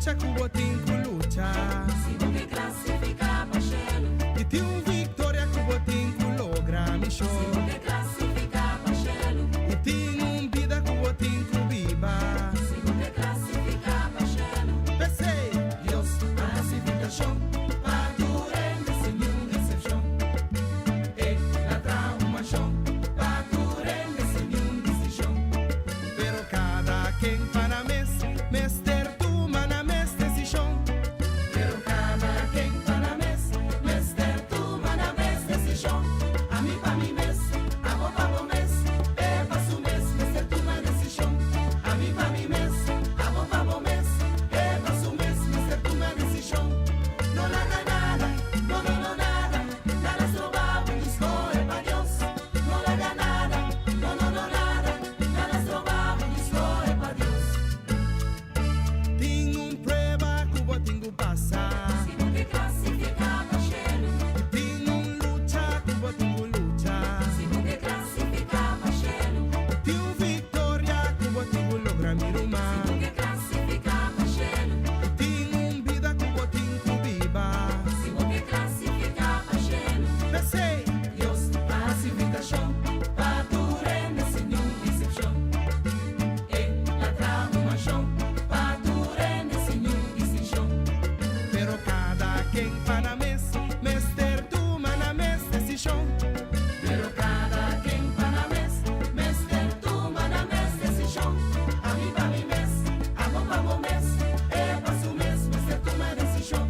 lucha ku bo tin ku lucha. Si bo ke klasifiká pa shelu. I tin un viktoria ku bo tin ku logra, mi Si bo shon. ke klasifiká pa shelu. I tin un bida ku bo tin ku biba. Si bo ke klasifiká pa shelu. P'esei, Dios a hasi invitashon pa tur hende sin niun eksepshon. El a traha un manshon pa tur hende sin niun distinshon. Pero kada ken pa nan mes mester tuma nan mes desishon. Pero kada ken pa nan mes mester tuma nan mes desishon. Ami pa mi mes, abo pa bo mes, e pa su mes mester tuma desishon. Ami pa mi mes, abo pa bo mes, e pa su mes mester tuma desishon. No laga nada, no no no nada, nada stroba bo di skohe pa Dios. No laga nada, no no no nada, nada stroba bo di skohe pa Dios. Tin un prueba ku bo tin ku pasa. Si bo ke klasifiká pa shelu. Tin un lucha ku bo tin ku lucha. Si bo ke klasifiká pa shelu. Tin un viktoria ku bo tin ku logra, mi ruman. Si bo ke klasifiká pa shelu. Tin un bida ku bo tin ku biba. Si bo ke klasifiká pa shelu. P'esei, Dios a hasi invitashon pa tur hende sin niun eksepshon. El a traha un manshon pa tur hende sin niun distinshon. Pero kada ken pa nan mes mester tuma nan mes desishon. Pero kada ken pa nan mes mester tuma nan mes desishon. Ami pa mi mes, abo pa bo mes, e pa su mes mester tuma desishon.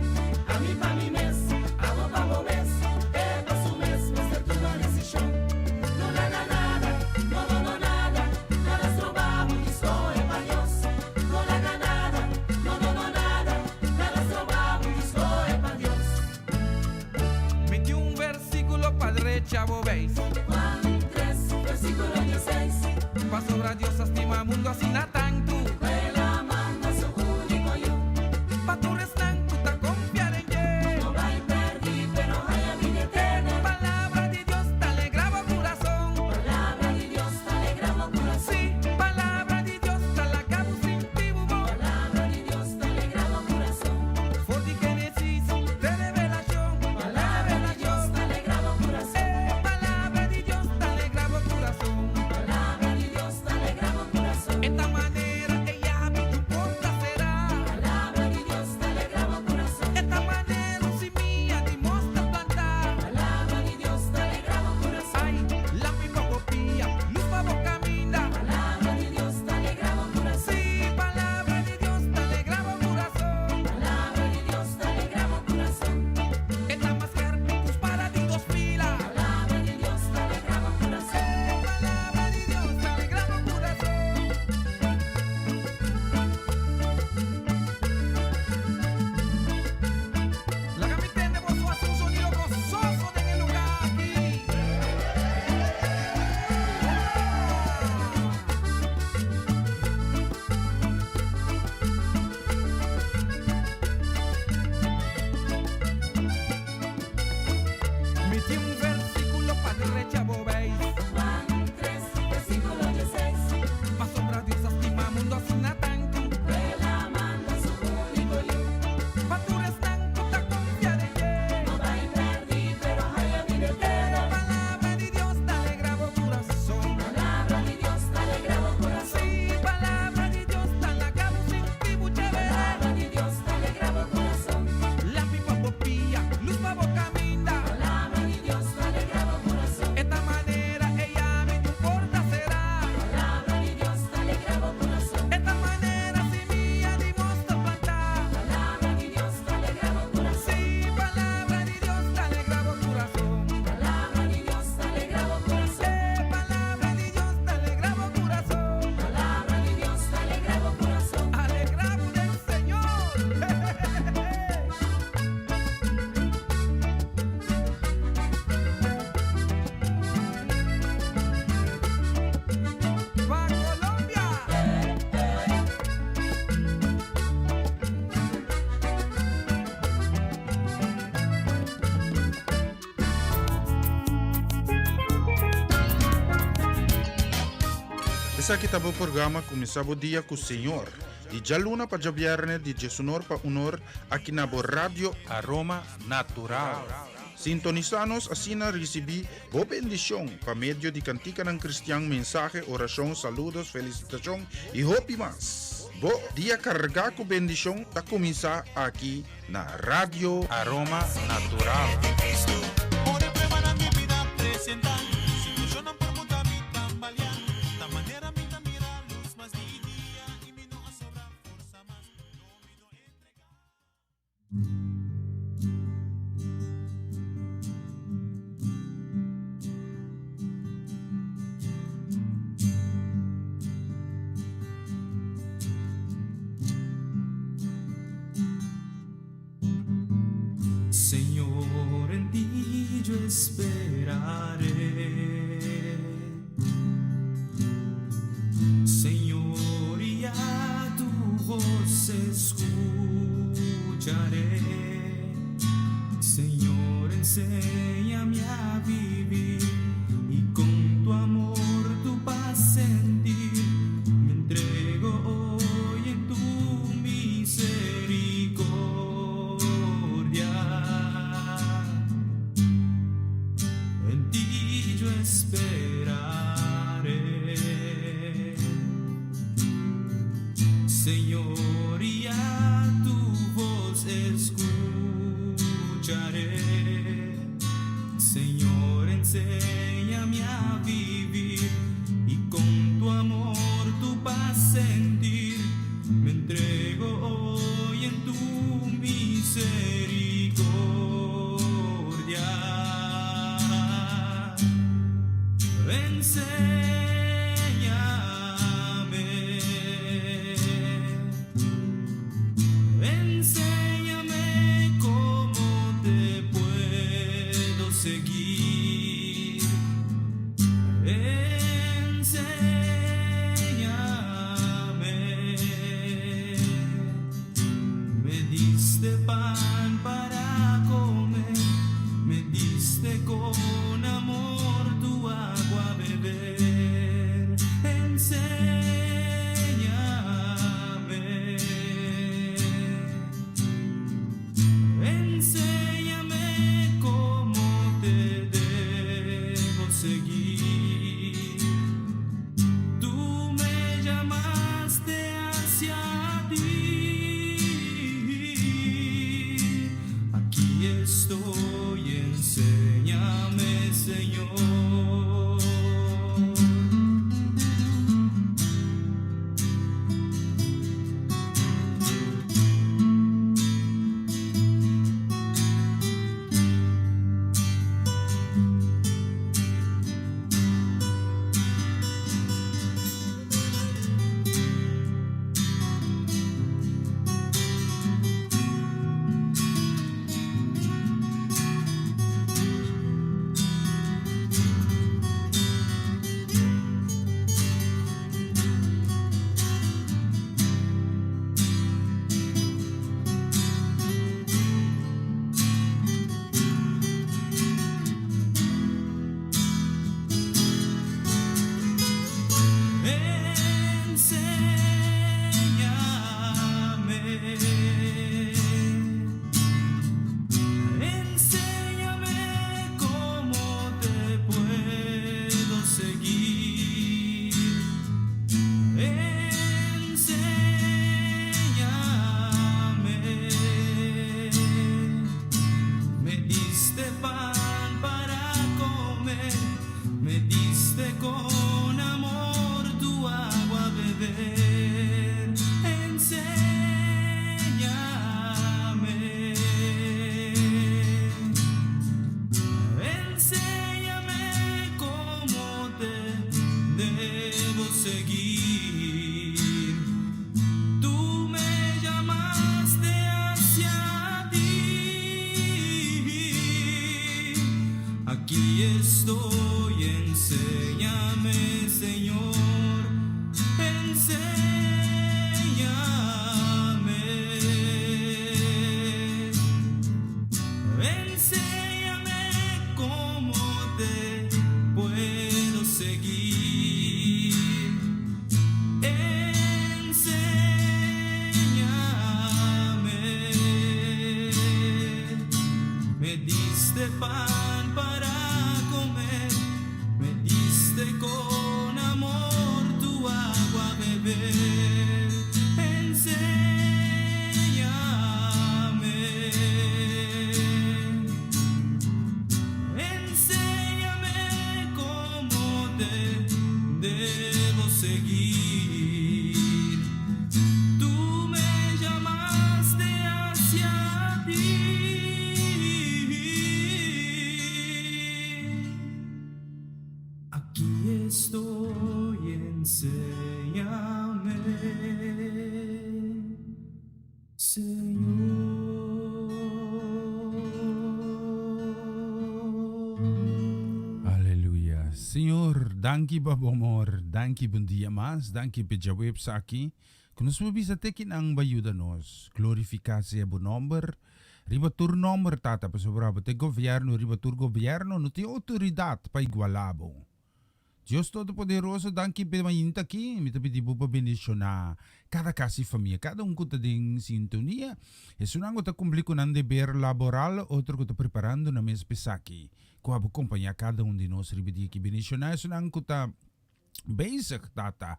Ami pa mi mes, abo pa bo mes, e pa su mes mester tuma desishon. No laga nada, no no no nada, nada stroba bo di skohe pa Dios. No laga nada, no no no nada, nada stroba bo di skohe pa Dios. Mi tin un versíkulo pa drecha bo beis. Juan 3, versíkulo 16. Pasobra Dios a stima mundu asina tantu. Ku el a manda su úniko yu. Pa tur esnan ku ta konfia den dje. No bai pèrdí, pero haña bida eterno. Palabra di Dios ta alegrá bo kurason. Palabra di Dios ta alegrá bo kurason. Sí, palabra di Dios ta laga bo sinti bo bon. Palabra di Dios ta alegrá bo kurason. For di Génesis te Revelashon. Palabra di Dios ta alegrá bo kurason. Eh, palabra di Dios ta alegrá bo kurason. Palabra di Dios ta alegrá bo kurason. E ta manera e yabi di porta será. Palabra di Dios ta alegrá bo kurason. E ta manera un simia di mòster plantá. Palabra di Dios ta alegrá bo kurason. Ai, lampi pa bo pia, lus pa bo kaminda. Palabra di Dios ta alegrá bo kurason. Sí, palabra di Dios ta alegrá bo kurason. Palabra di Dios ta alegrá bo kurason. E ta mas skèrpi ku spada di dos fila. Palabra di Dios ta alegrá bo kurason. Eh, palabra di Dios ta alegrá bo kurason. Laga mi tende boso hasi un sonido gososo den e lugá aki. Mi tin un versíkulo pa drecha bo beis. Juan 3, versíkulo 16. Pasobra Dios a stima mundu asina tantu. Ku el a manda su úniko yu. Pa tur esnan ku ta konfia den dje. No bai pèrdí, pero haña bida eterno. Palabra di Dios ta alegrá bo kurason. Palabra di Dios ta alegrá bo kurason. Sí, palabra di Dios ta laga bo sinti bo chévere. Palabra di Dios ta alegrá bo kurason. Lampi pa bo pia, lus pa bo kaminda. Palabra di Dios ta alegrá bo kurason. E ta manera e yabi di un porta será. Palabra di Dios ta alegrá bo kurason. E ta manera simia di mòster plantá. Palabra di Dios ta alegrá bo kurason. Sí, palabra di Dios ta alegrá bo kurason. Palabra di Dios ta alegrá bo kurason. Eh, palabra di Dios ta alegrá bo kurason. Palabra di Dios ta alegrá bo kurason. Alegrá bo den Señor. Pa Colombia. Esaki ta bo programa Kuminsá Bo Dia ku Señor. Di djaluna pa djabièrnè di djesunor pa unor aki na bo Radio Aroma Natural. Sintonisá nos asina risibí bo bendishon pa medio di kantikanan kristian, mensahe, orashon, saludos, felisitashon i hopi mas. Bo dia kargá ku bendishon ta kuminsá aki na Radio Aroma Natural. Señor, en ti yo esperaré. Señor, y a tu voz escucharé. Señor, enséñame a vivir y con tu amor tu paz sentir. Me entrego hoy en tu misericordia. En ti yo esperaré. Señor, y a tu voz escucharé. Señor, enséñame a vivir y con tu amor tu paz sentir. Me entrego hoy en tu misericordia. Enséñame. Enséñame cómo te puedo seguir. Enséñame. Me diste pan para comer, me diste con amor tu agua a beber. Enséñame. Enséñame cómo te debo seguir. Tú me llamaste hacia ti. Aleluya. Señor, danki pa bo amor, danki pa un dia mas, danki pa e djaweps aki, ku nos por bisa te kinan bo a yuda nos. Glorifiká sea bo nòmber riba tur nòmber, Tata, pasobra bo ta e gobièrnu riba tur gobièrnu, no tin outoridat pa igualá bo. Dios Todopoderoso, danki p'e mainta aki. Mi ta pidi Bo pa bendishoná kada kas i famia, kada un ku ta den sintonia, esunnan ku ta kumpli ku nan deber laboral, otro ku ta preparando nan mes p'esaki. Ku abo kompañá kada un di nos riba dia aki. Bendishoná esunnan ku ta bezig, Tata,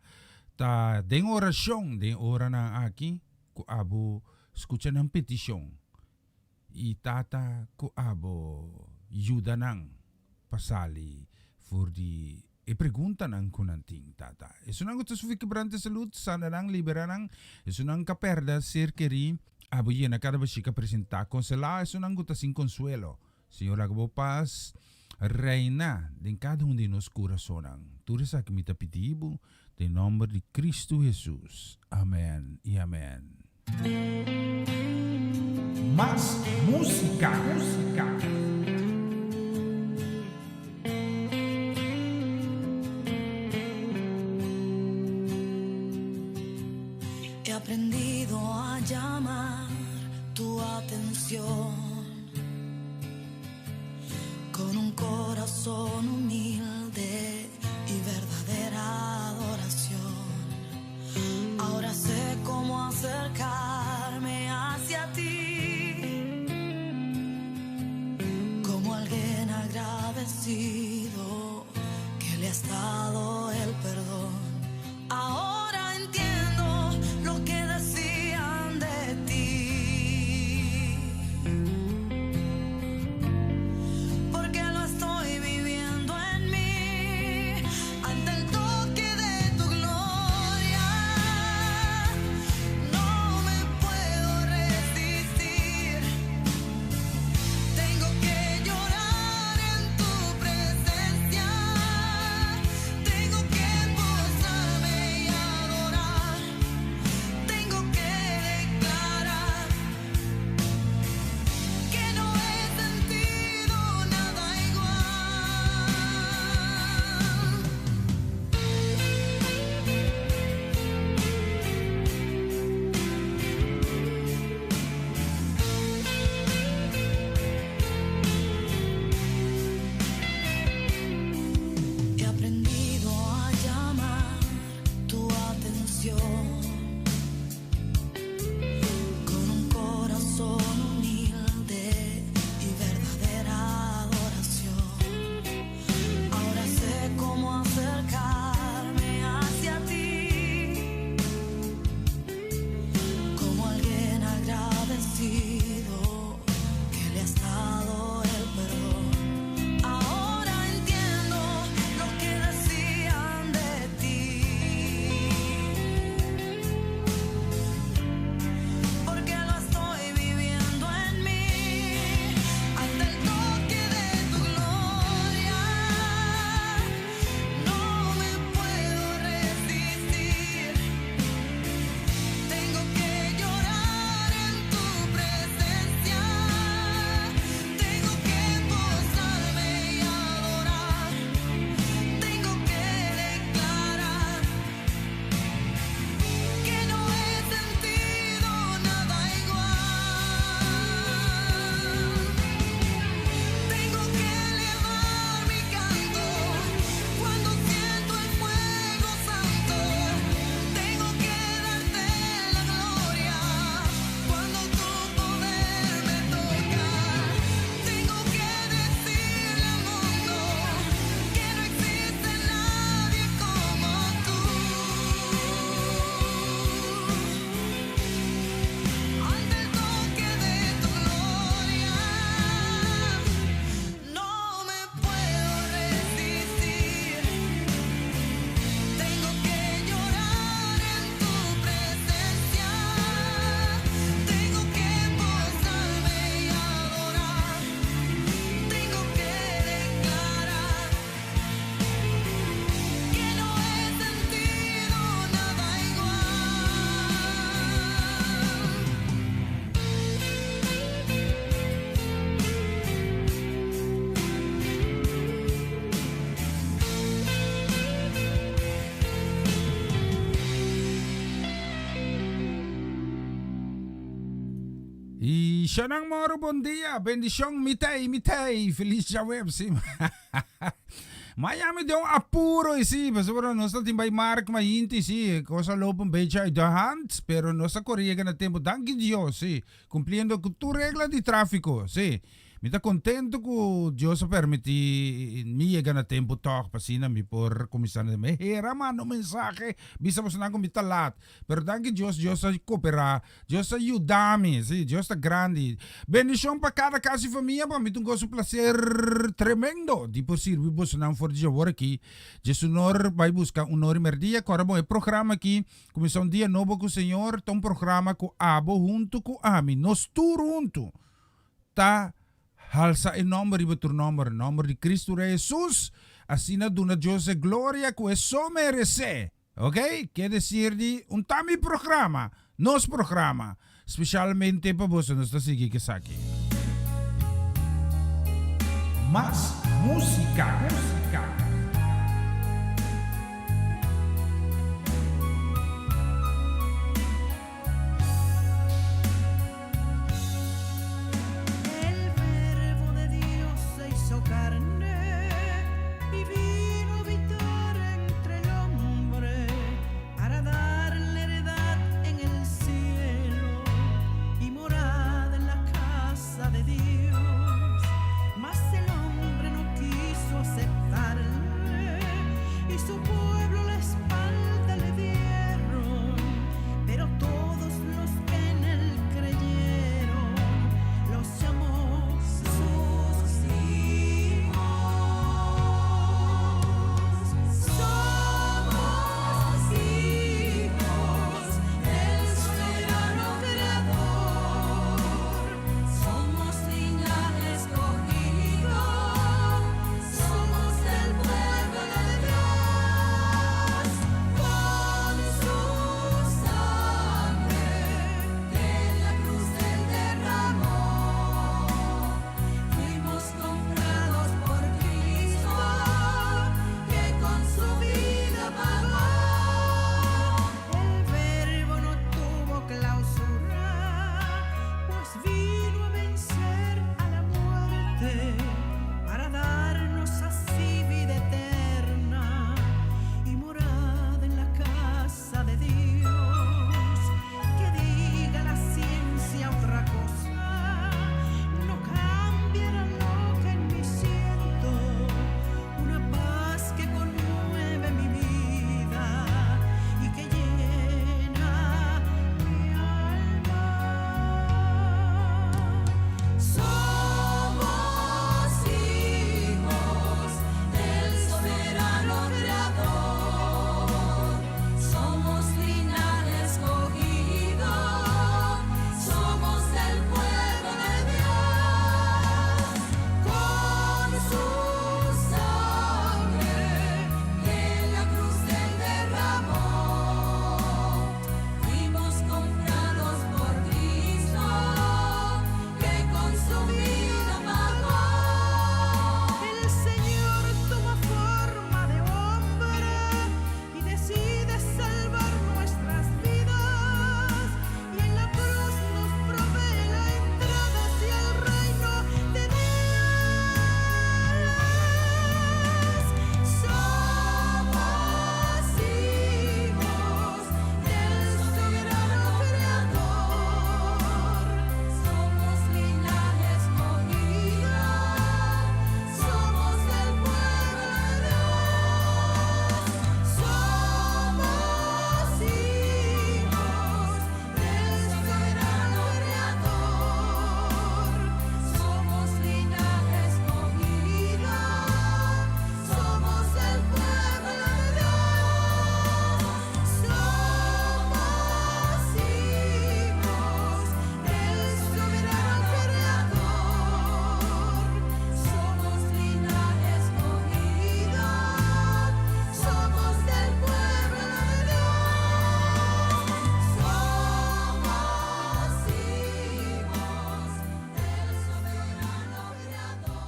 ta den orashon den oranan aki, ku abo skucha nan petishon. I Tata ku abo yuda nan pa sali for di e preguntanan ku nan tin, Tata. Esunnan ku ta sufri kebrante salud, sana nan, libera nan. Esunnan ka pèrdè ser kerí, abo yena kada bashika presentá. Konsolá esunnan ku ta sin konsuelo. Señor, laga bo pas reina den kada un di nos kurasonnan. Tur esaki mi ta pidi bo den nòmber di Kristu Hesus. Amèn i amèn. Mas música, música. He aprendido a llamar tu atención con un corazón humilde y verdadera adoración. Ahora sé cómo acercarme hacia ti, como alguien agradecido que le has dado el perdón. Ahora entiendo lo que decían de ti, porque lo estoy viviendo en. Y Shanan Moro, bon dia, bendicion, mi tey, mi tey, feliz djaweps, sí. Miami den un apuro y sí, pasobra nos ta tin bay mark mainti, sí, cos a loop un beetje uit de hand, pero nos a core yega na tempo, danki Dios, sí, cumpliendo cu tur regla di trafico, sí. Mi ta contento cu Dios a permiti mi yega na tempo toch, pa asina mi por cuminsa na mi hera manda un mensahe bisa bosonan cu mi ta laat. Pero danki Dios, Dios a coopera, Dios a yuda mi, si, Dios ta grandi. Bendicion pa cada cas y famia, pa mi ta un gozo placer tremendo di por sirbi bosonan for di djawor aki. Djesunor bay busca un ora y merdia, cora bon e programa aki cuminsa un dia nobo cu Señor, ta un programa cu abo hunto cu ami, nos tur hunto. Ta halsa e nòmber riba tur nòmber, nòmber di Cristo Rei Hesus, asina duna Dios e gloria ku e so meresé. Ok, ke desir di un ta mi programa, nos programa, spesialmente pa boso nos ta sigui ku esaki. Mas músika. El verbo de Dios se hizo carne y vino a habitar entre el hombre para darle heredad en el cielo y morada en la casa de Dios. Mas el hombre no quiso aceptarle y su pueblo la espalda le dieron, pero todos los que en él creyeron los llamó sus hijos. Somos hijos del soberano Creador, somos linaje escogido, somos del pueblo de Dios, con su sangre que en la cruz él derramó, fuimos comprados por Cristo, que con su vida pagó. El verbo no tuvo clausura, pues vino a vencer a la muerte para darnos así vida eterna y morada en la casa de Dios. Que diga la ciencia otra cosa, no cambiará lo que en mí siento, una paz que conmueve mi vida y que llena mi alma. Somos hijos del soberano Creador, somos linaje escogido, somos del pueblo de Dios, con su sangre que en la cruz él derramó, fuimos comprados por Cristo, que con su vida pagó. El Señor toma forma de hombre y decide salvar nuestras vidas, y en la cruz nos provee la entrada hacia el reino de Dios. Somos hijos del soberano Creador, somos linaje escogido, somos del pueblo de Dios. Somos hijos del soberano Creador, somos linaje escogido, somos del pueblo de Dios. Somos hijos del soberano Creador, somos linaje escogido, somos del pueblo de Dios. Somos hijos del soberano Creador.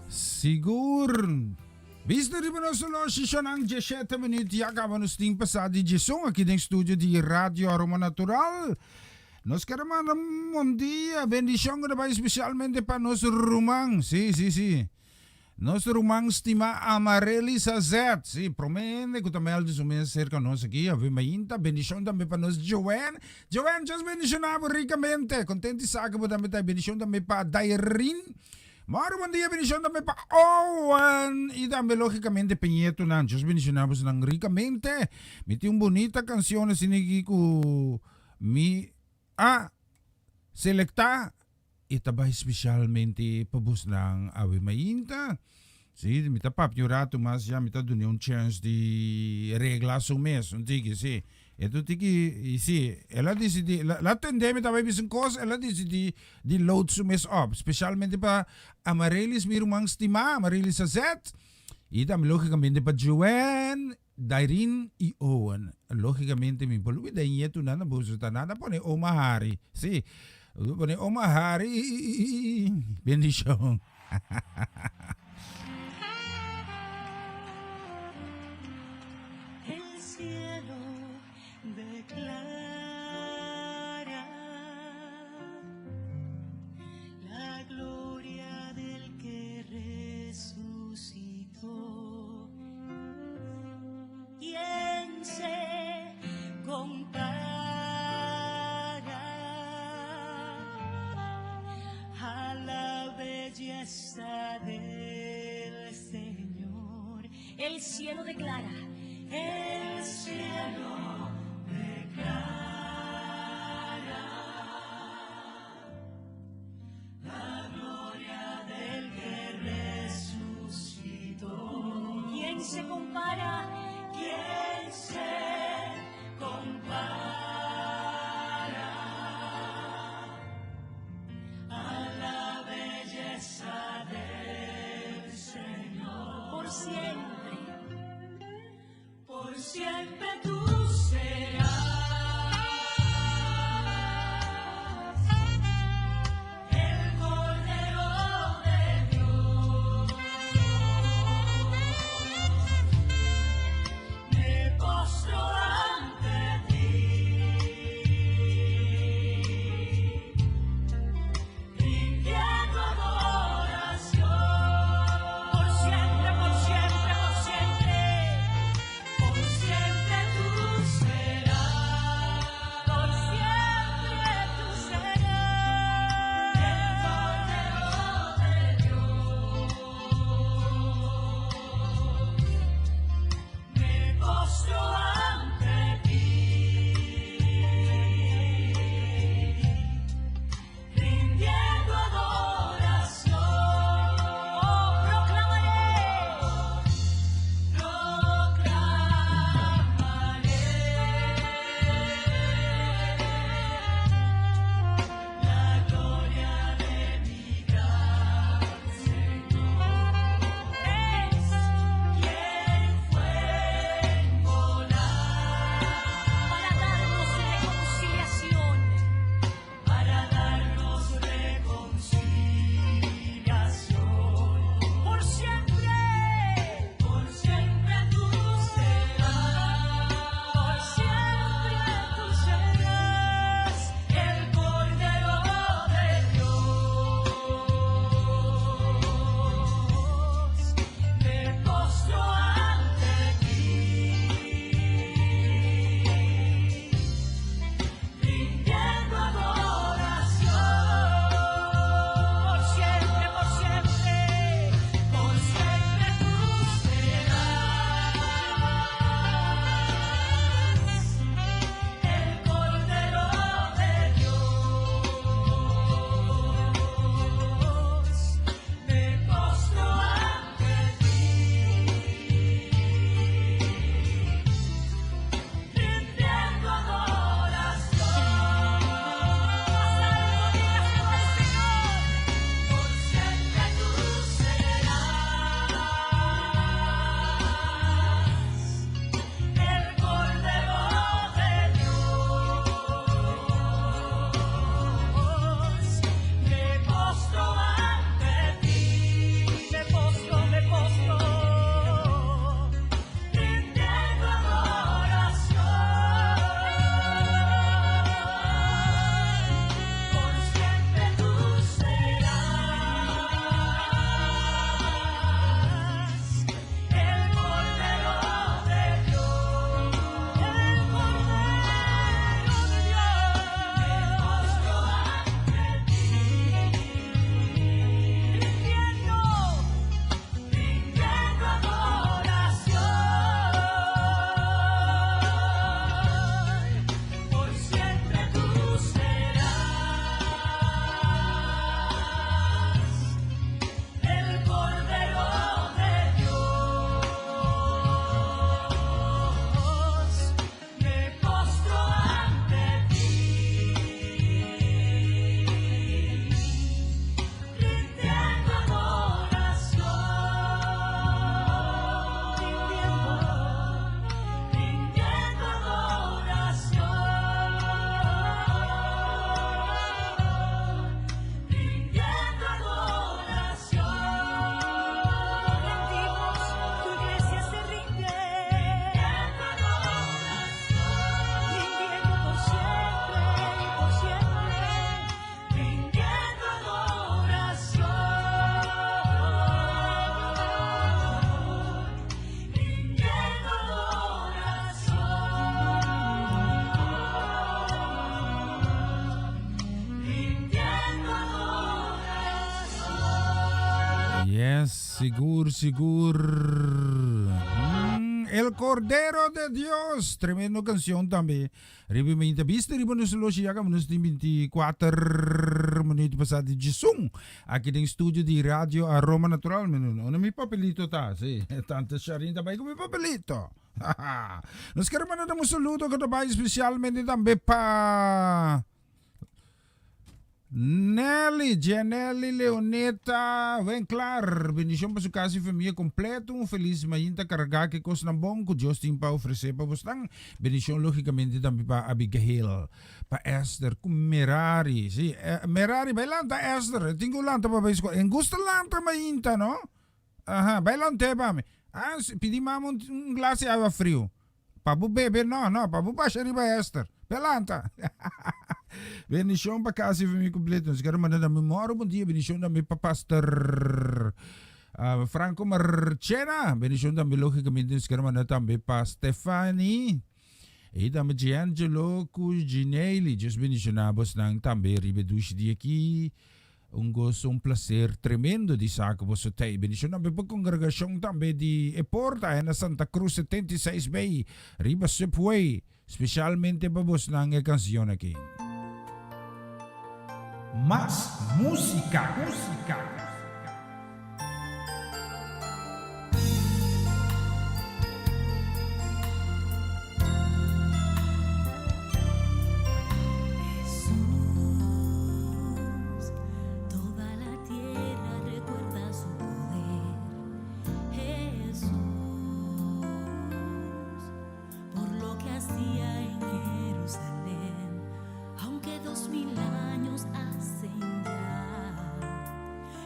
Sigur. Bista riba nos oloshi shonan 17 minuut ya caba nos tin pasa di djeson aki den studio di Radio Aroma Natural. Nos ker manda un bon dia, bendishon ku ta bai spesialmente pa nos ruman, sí, sí, sí, nos ruman stimá Amarelys Azet, sí, promé hende ku ta mèldu su mes serka nos aki, Ave Mainta, bendishon tambe pa nos Joanne, Joanne, Dios bendishoná bo rikamente, kontent di sa ku bo tambe ta, bendishon tambe pa Dairin, Mòru bon dia, bendishon tambe pa Owen i tambe lógikamente Peñetonan, Dios bendishoná bosonan rikamente, mi tin un bunita kanshon asina aki ku. Mi a selektá i ta bai spesialmente pa bosnan awe mainta. Sí, mi ta papia un ratu mas ya mi ta dun'é un chèns di regla su mes un tiki, sí. E ta un tiki, i sí, el a disidí, el a tendé mi ta bai bisa un kos, el a disidí di load su mes op, spesialmente pa Amarelis, mi ruman stimá, Amarelis Azet, i tambe lógikamente pa Joanne. Dairin i Owen. Lógikamente mi por lubida e ñetunan na boso ta nada pone Oma Harry. Sí, pone Oma Harry. Bendishon. El cielo declara la gloria del que resucitó. ¿Quién se compara a la belleza del Señor? El cielo declara, el cielo declara la gloria del que resucitó. ¿Quién se compara? ¿Quién se compara a la belleza del Señor? Por siempre, por siempre tú serás el Cordero de Dios. Sigur, sigur. Mm, El Cordero de Dios. Tremendo canción tambe. Riba mi entrevista riba nos loshi ya nos tin 24 minuut pasá di 11. Aki den studio di Radio Aroma Natural. Unda mi papelito ta? Sí, tante Sharin ta bai ku mi papelito. Nos quiere mandar un saludo ku ta bai especialmente tambe pa Nelly, Gianelli, Leoneta, Winklaar, bendishon pa su kas i famia kompleto, un felis mainta kargá ku e kosnan bon ku Dios tin pa ofresé pa bosnan. Bendishon lógikamente tambe pa Abigail, pa Esther ku Merari. Sí, Merari bai lanta Esther, e tin ku lanta pa bai skol. E gusta lanta mainta no. Aha, bai lant'é pa mi. Ah, pidi mama un glas di awa friu. Pa bo bebe no, no, pa bo basha riba Esther. Pe lanta. Bendicion pa casa y familia completo. Nos quiero mandar también moro bon dia. Bendicion también pa Pastor uh, Franco Marchena. Bendicion también lógicamente nos quiero mandar también pa Stefani. Y también Giangelo cu Ginelli. Dios bendiciona bos nan tambe riba dushi dia aki. Un goso, un placer tremendo di sa cu boso ta ei. Bendicion tambe pa congregacion tambe di E Porta na Santa Cruz 76 B, riba Subway. Specialmente pa bosnan e cancion aki. Mas musica, musica. Jesús, toda la tierra recuerda su poder. Jesús, por lo que hacía en Jerusalén, aunque 2000 años hacen ya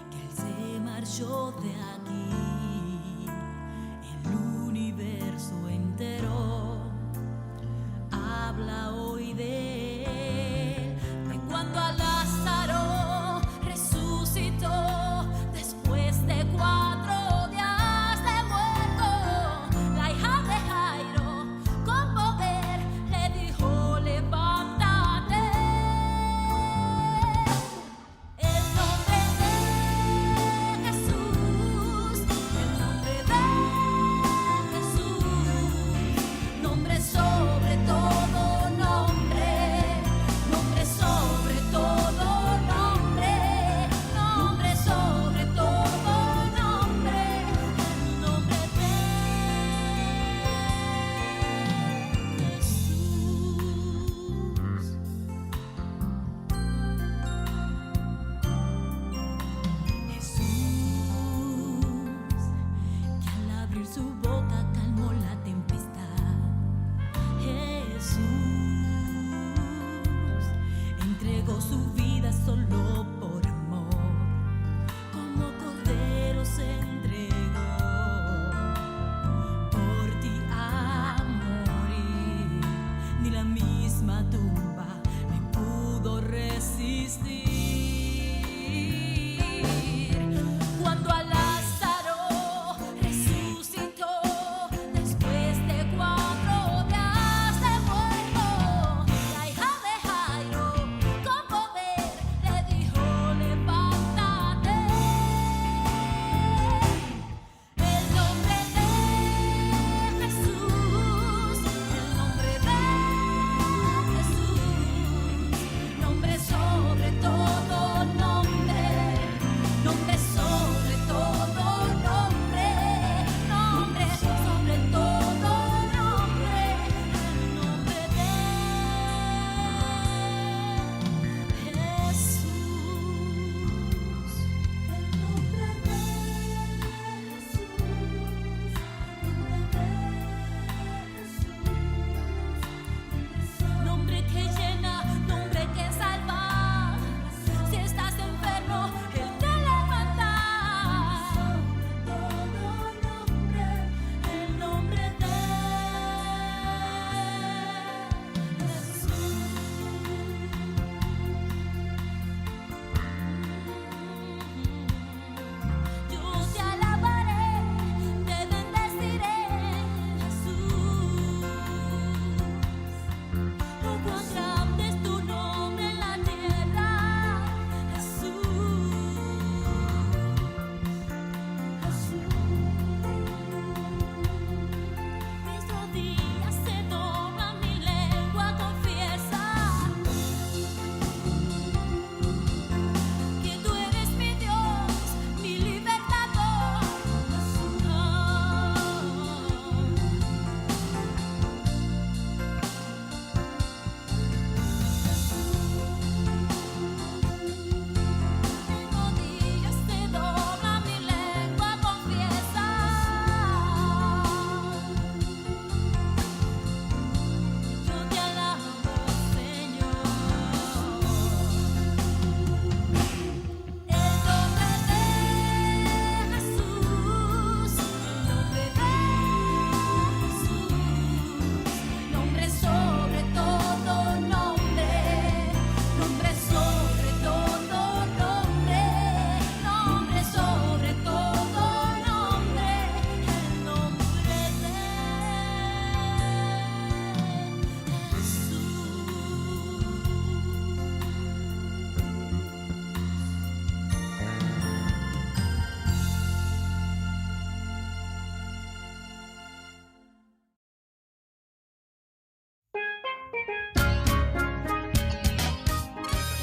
que él se marchó de aquí, el universo entero habla hoy de él, de cuando a Lázaro resucitó después de 4 días de muerto, la hija de Jairo con poder le dijo, levántate. El nombre de Jesús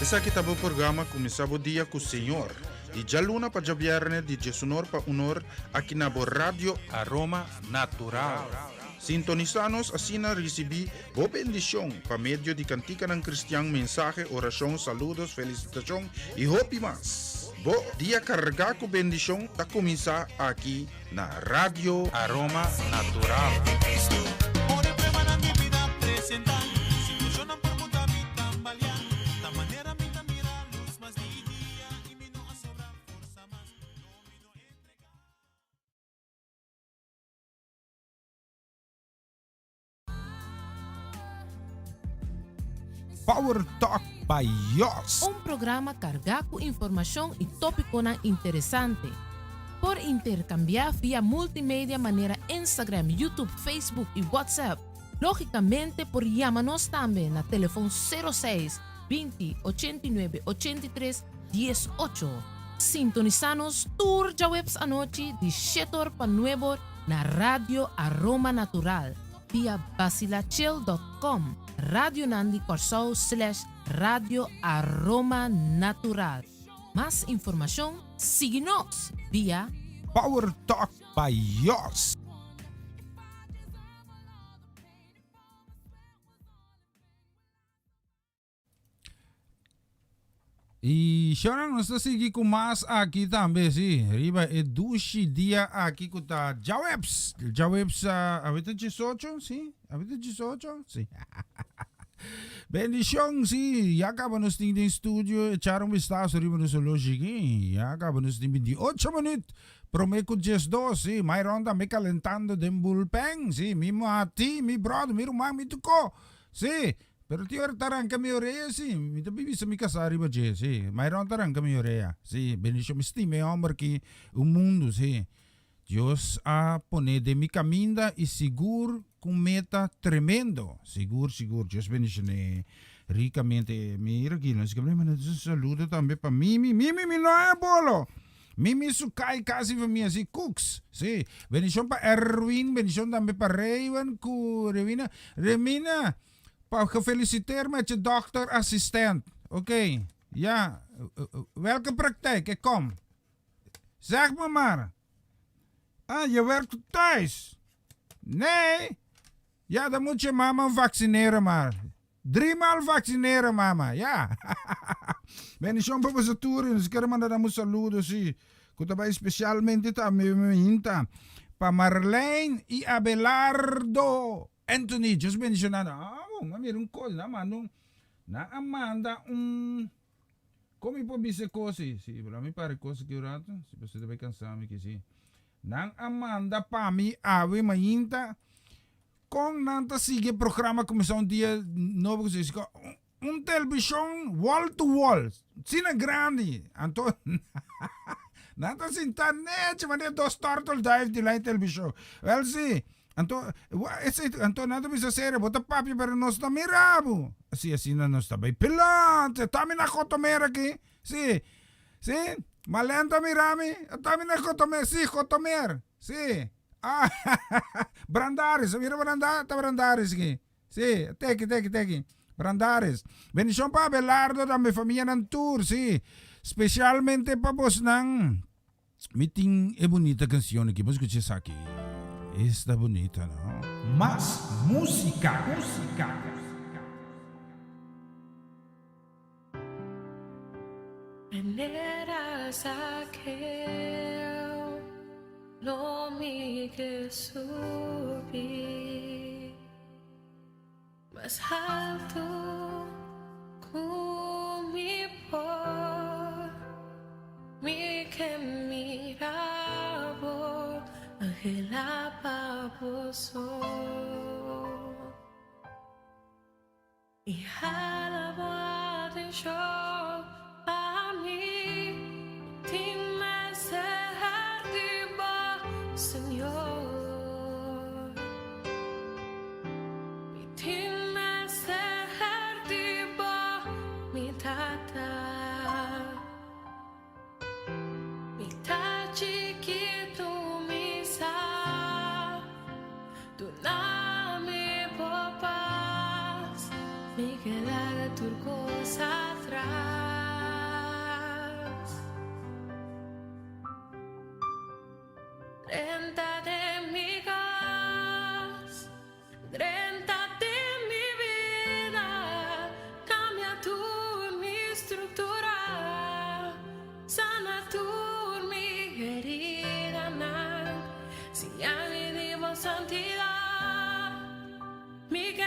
Esaki ta bo programa Kuminsá Bo Dia ku Señor, di djaluna pa djabièrnè di diesunor pa unor aki na bo Radio Aroma Natural. Sintonisá nos asina risibí bo bendishon pa medio di kantikanan kristian, mensahe, orashon, saludos, felisitashon i hopi mas. Bo dia kargá ku bendishon ta kuminsá aki na Radio Aroma Natural. Power Talk by Jos. Un programa kargá ku informashon i tópikonan interesante. Por interkambiá via multimedia manera Instagram, YouTube, Facebook i WhatsApp. Lógikamente por yama nos tambe na telefon 06 20 89 83 18. Sintonisá nos tur djaweps anochi di shete or pa nuebe or na Radio Aroma Natural via basilachel dot com, Radionan di Kòrsou slash Radio Aroma Natural. Mas informashon sigui nos via. Power Talk by Jos. Y Sharon, nos ta sigui cu mas aki tambe, si. Riba e dushi dia aki cu ta djaweps. Djaweps, uh, awe ta 18, si? Awe ta 18, si. Bendicion, si. Ya caba nos tin den studio, echar un vistazo riba nos horloge aki. Ya caba nos tin 28 minuut. Prome cu 12, si. Myron tambe calentando den bullpen, si. Mi mati, mi brother, mi ruman, mi tuco. Si. Pero tin ora ta ranka mi orea si. Mi ta bisa mi kasá riba dje, si. Myron ta ranka mi orea, si. Bendishon, mi stima e hòmber aki un mundu, si. Dios a pone den mi kaminda i sigur ku un meta tremendo. Sigur, sigur. Dios bendishoné rikamente. Mira aki, nos kebra manda un saludo tambe pa Mimi. Mimi, mi no a bolo! Mimi su kai kasi famia, si. Cooks, si. Bendishon pa Erwin, bendishon tambe pa Raywen ku Rewina. Remina! Pa gefeliciteer met je dokter assistent. Oké, ja. Welke praktijk? Ik kom. Zeg me maar. Ah, je werkt thuis. Nee. Ja, dan moet je mama vaccineren maar. Driemaal vaccineren, mama. Ja. Bendición pa boso tur. Nos quiero mandar un saludo, sí. Ku ta bai especialmente tambe mi hinta. Pa Marlene y Abelardo. Anthony, Dios bendiciona nan. Ah, bon, a mira un cos, nan a manda un, nan a manda un, con mi por bisa e cos ei? Si, pero mi para e cos aki un rato, si pasobra ta bay cansa mi aki, si. Nan a manda pa mi awe mainta, con nan ta sigui e programa cuminsa un dia nobo cu si, un televishon wall to wall, asina grandi, anto nan ta sinta nechi manera dos turtle dive dilanti televishon, wel si, anto esei anto nan ta bisa serio bo ta papia pero nos ta mira bo, si asina nos ta bay pilante, ta mi na gotomer aki, si, si, Malen ta mira mi, ta mi na gotomer, si gotomer, si, ah Brandaris, a mira Brandaris, ta Brandaris aki. Sí, teki, teki, teki. Brandaris. Bendishon pa Abelardo tambe famianan tur, sí. Spesialmente pa bosnan. Mi tin e bunita kansion aki, bo skucha esaki. Esta bunita, no? Mas músika, músika. Manera Zaqueo lo mi ke subi mas haltu ku mi por. Mi ke mira bo anhela pa bo so. I hala bo atenshon pa mi, mi tin mester di bo, Señor. Mi tin mester di bo, mi Tata. Mi ta chikitu, mi sa. Duna mi bo pas. Mi ke laga tur kos atras.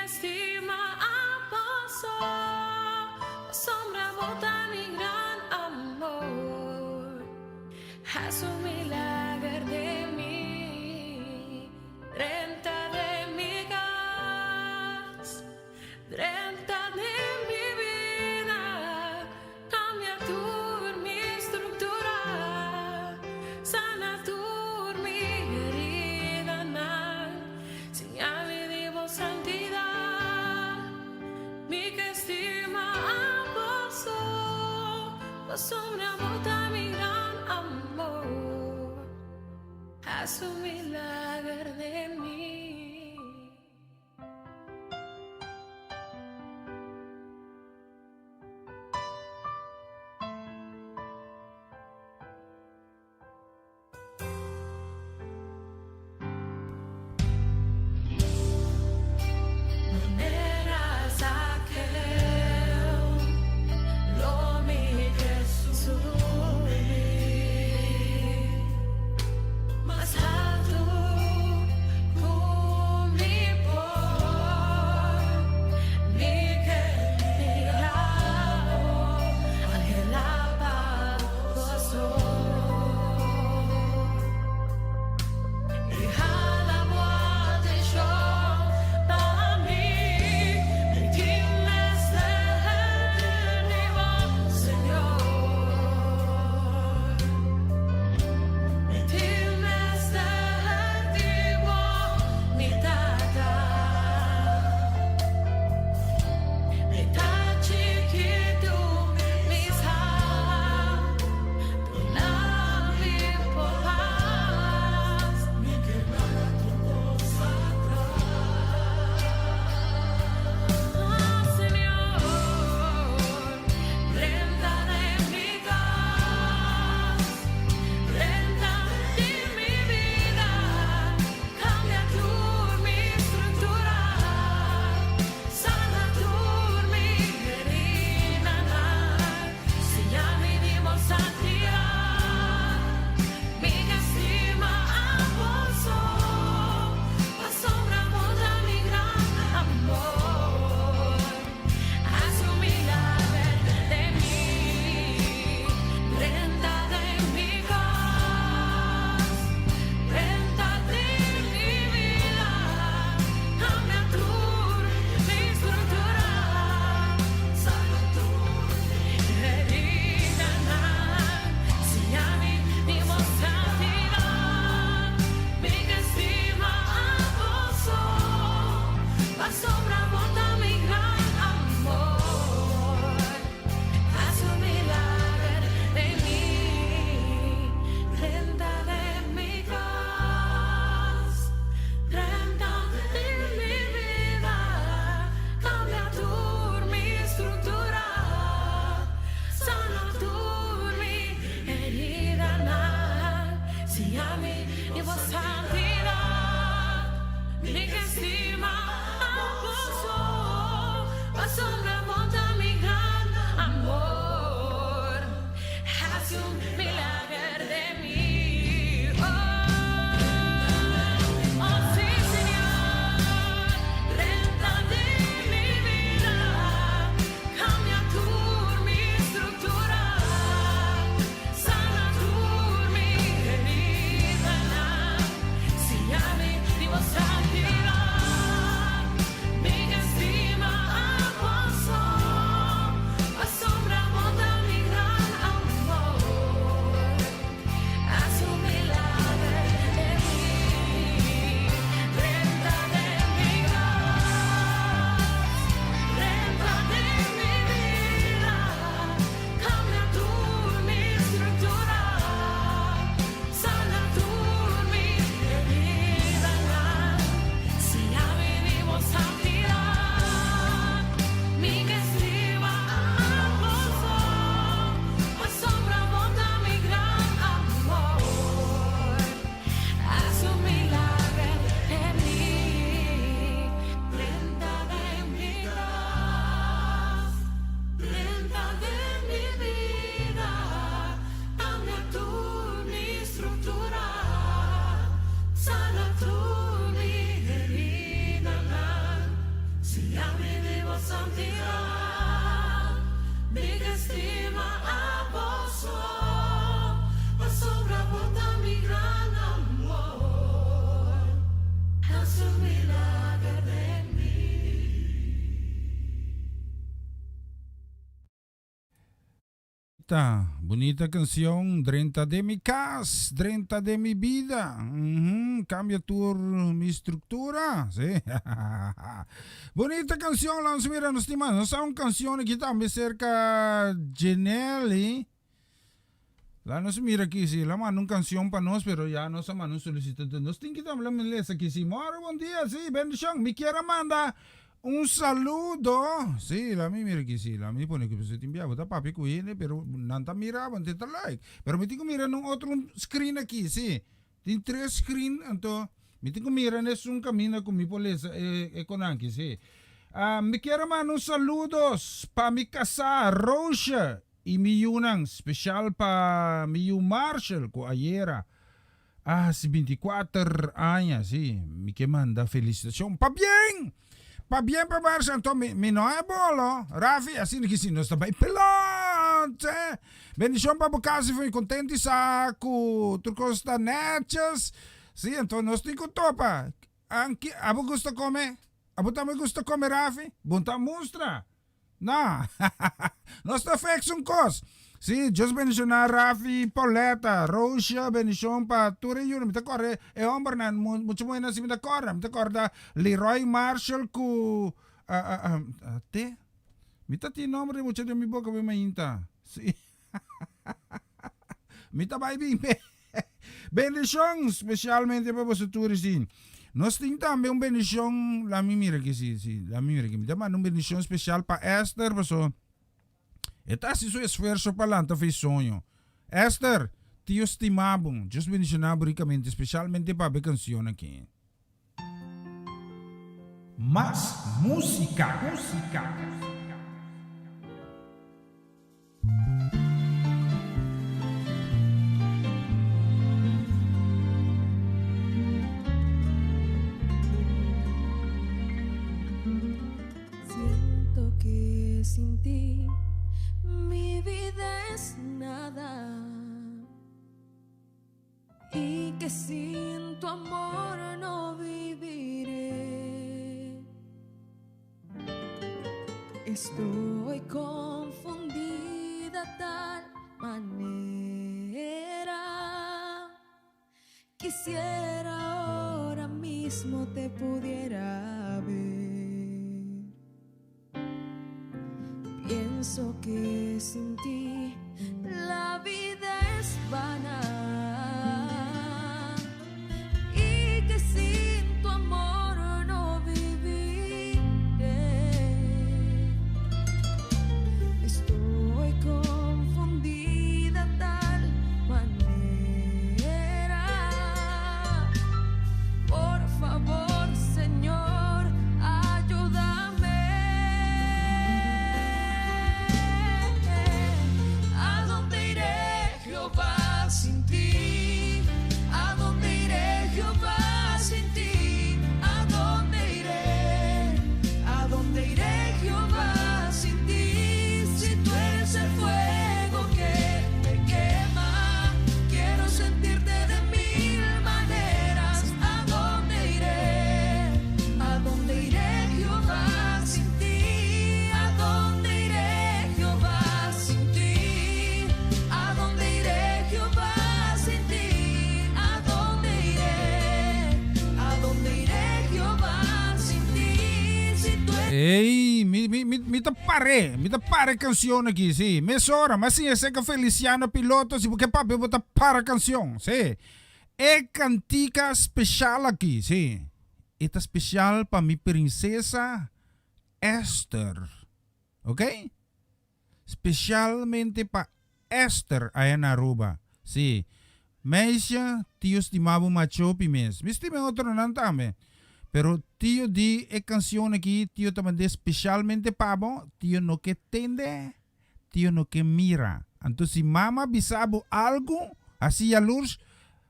stima abo so, pasobra bo ta mi gran amor. Hasi un milager den mi, drenta den mi kas, drenta den mi bida, kambia tur mi struktura, sana tur mi heridanan, siña mi di bo santidat. Mi ke stima abo so, pasobra bo ta mi gran amor. Hasi un milager den mi. Manera Zakeo, lo mi ke subi mas haltu ku. Bunita, bunita cancion, drenta den mi cas, drenta den mi bida, uhmm, cambia tur mi structura, si, bunita cancion, laat nos mira nos tin mas, nos sa un cancion aki tambe cerca Jenelly, laat nos mira aki, si, el a manda un cancion pa nos, pero ya nos a manda un solicitud, nos tin ki tambe laat mi lesa aki, si, moro bon dia, si, bendicion, mi kier a manda Un saludo! Sí, la mi mira aki, sí, la mi pone aki, pasobra tin bia bo ta papia ku hende, pero nan ta mira bo, nan ta like. Pero mi tin ku mira na un otro screen aki, sí. Tin tres screen, anto mi tin ku mira na esun kaminda ku mi por lesa e e konanki, sí. Ah, mi kier a manda un saludos pa mi kasá, Roosje, i mi yunan, speshal pa mi yu Marshall, ku ayera A hasi bintikuater aña, sí, mi ke manda felisitashon. Pabien! Pabien pa Barça, anto mi, mi no e bolo. Rafi, asina ki si nos ta bai pelot, eh. Bendishon pa bo kasi fu mi kontent di sa ku tur kos ta netjes. Sí, anto nos tin ku topa. Anki, abo gusta kome? Abo tambe gusta kome, Rafi? Bon ta mustra. No, nos ta fix un kos. Sí, Dios bendiciona Rafi, Pauletta, Roosje, bendicion pa tur e yunan. Mi ta kòrda e hòmbernan, mucha muhénan si mi ta kòrda. Mi ta kòrda Leroy Marshall ku te? Mi ta tin nòmber di mucha den mi boka bo mainta. Sí. Mi ta bai bin be. Bendicion specialmente pa boso tur si. Nos tin tambe un bendicion, la mi mira aki si, si, la mi mira aki. Mi ta manda un bendicion special pa Esther paso e ta haci su esfuerzo pa lanta fe soño. Esther, tio stima bo. Dios bendiciona bo ricamente, specialmente pa be cancion aki. Mas musica, musica. Siento que sin ti mi vida es nada Y que sin tu amor no viviré Estoy confundida tal manera Quisiera ahora mismo te pudiera ver Pienso que sin ti la vida es vana Y que sin tu amor no viviré Estoy confundida tal manera Por favor, Señor, ayúdame ¿A dónde iré, Jehová, sin ti? ¿A dónde iré, Jehová, sin ti? ¿A dónde iré? ¿A dónde iré, Jehová, sin ti? Si tú eres el fuego que me quema, quiero sentirte de mil maneras. ¿A dónde iré? ¿A dónde iré, Jehová, sin ti? ¿A dónde iré, Jehová, sin ti? ¿A dónde iré, Jehová, sin ti? ¿A dónde iré? ¿A dónde iré, Jehová, sin ti? Si tú Ey, mi, mi, mi, mi ta par'é, mi ta para e cancion aki, sí. Mesora, m'a siña acerca Feliciano Piloto, si bo ke papia bo ta para cancion, sí. E cantica special aki, sí. E ta special pa mi princesa Esther, ok? Specialmente pa Esther aya na Aruba, sí. Meisje, tio stima bo machopi mes. Mi stima e otronan tambe. Pero tio di e cancion aki, tio ta mand'é specialmente pa bo, tio no ke tende, tio no ke mira. Anto si mama bisa bo algu, hasi yalurs,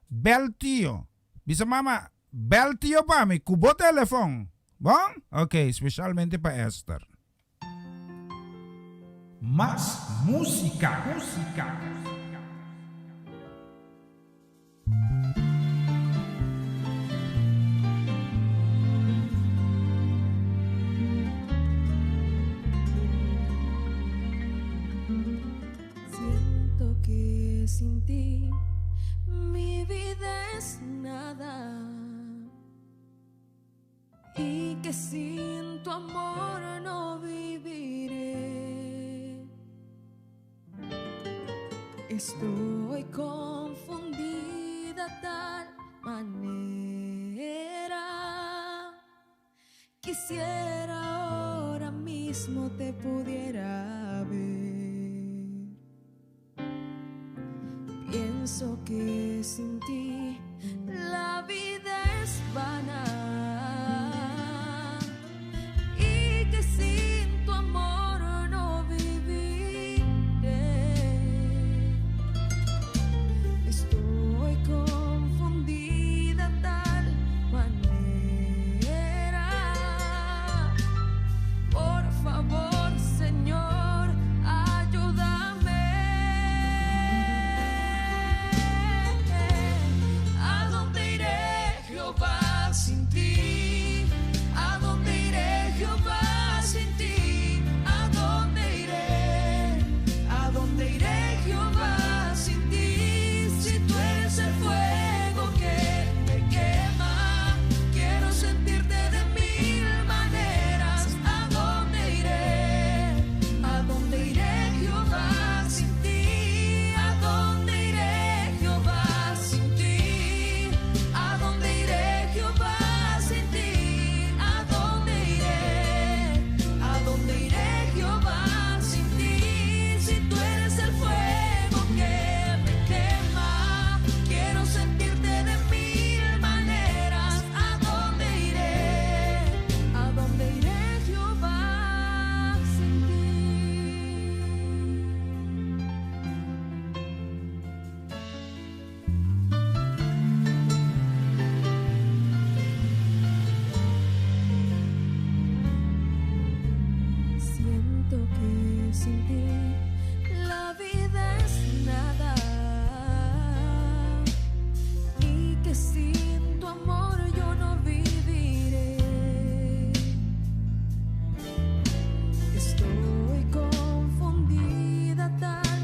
bel tio. Bisa mama, bel tio pa mi ku bo telefon. Bon? Ok, specialmente pa Esther. Mas musica, musica. Siento. sin ti mi vida es nada y que sin tu amor no viviré. Estoy confundida tal manera. Quisiera ahora mismo te pudiera ver. Pienso que sin ti la vida es vana y que sin tu amor no viviré. Estoy confundida tal manera. Por favor, Señor, ayúdame. ¿A dónde iré, Jehová, sin ti? ¿A dónde iré, Jehová, sin ti? ¿A dónde iré? ¿A dónde iré, Jehová, sin ti? Si tú eres el fuego que me quema, quiero sentirte de mil maneras. ¿A dónde iré? ¿A dónde iré, Jehová, sin ti? ¿A dónde iré, Jehová, sin ti? ¿A dónde iré, Jehová, sin ti? ¿A dónde iré? ¿A dónde iré, Jehová, sin ti? Si tú eres el fuego que me quema, quiero sentirte de mil maneras. ¿A dónde iré? ¿A dónde iré, Jehová, sin ti? Siento que sin ti la vida es nada y que sin tu amor yo no viviré. Estoy confundida tal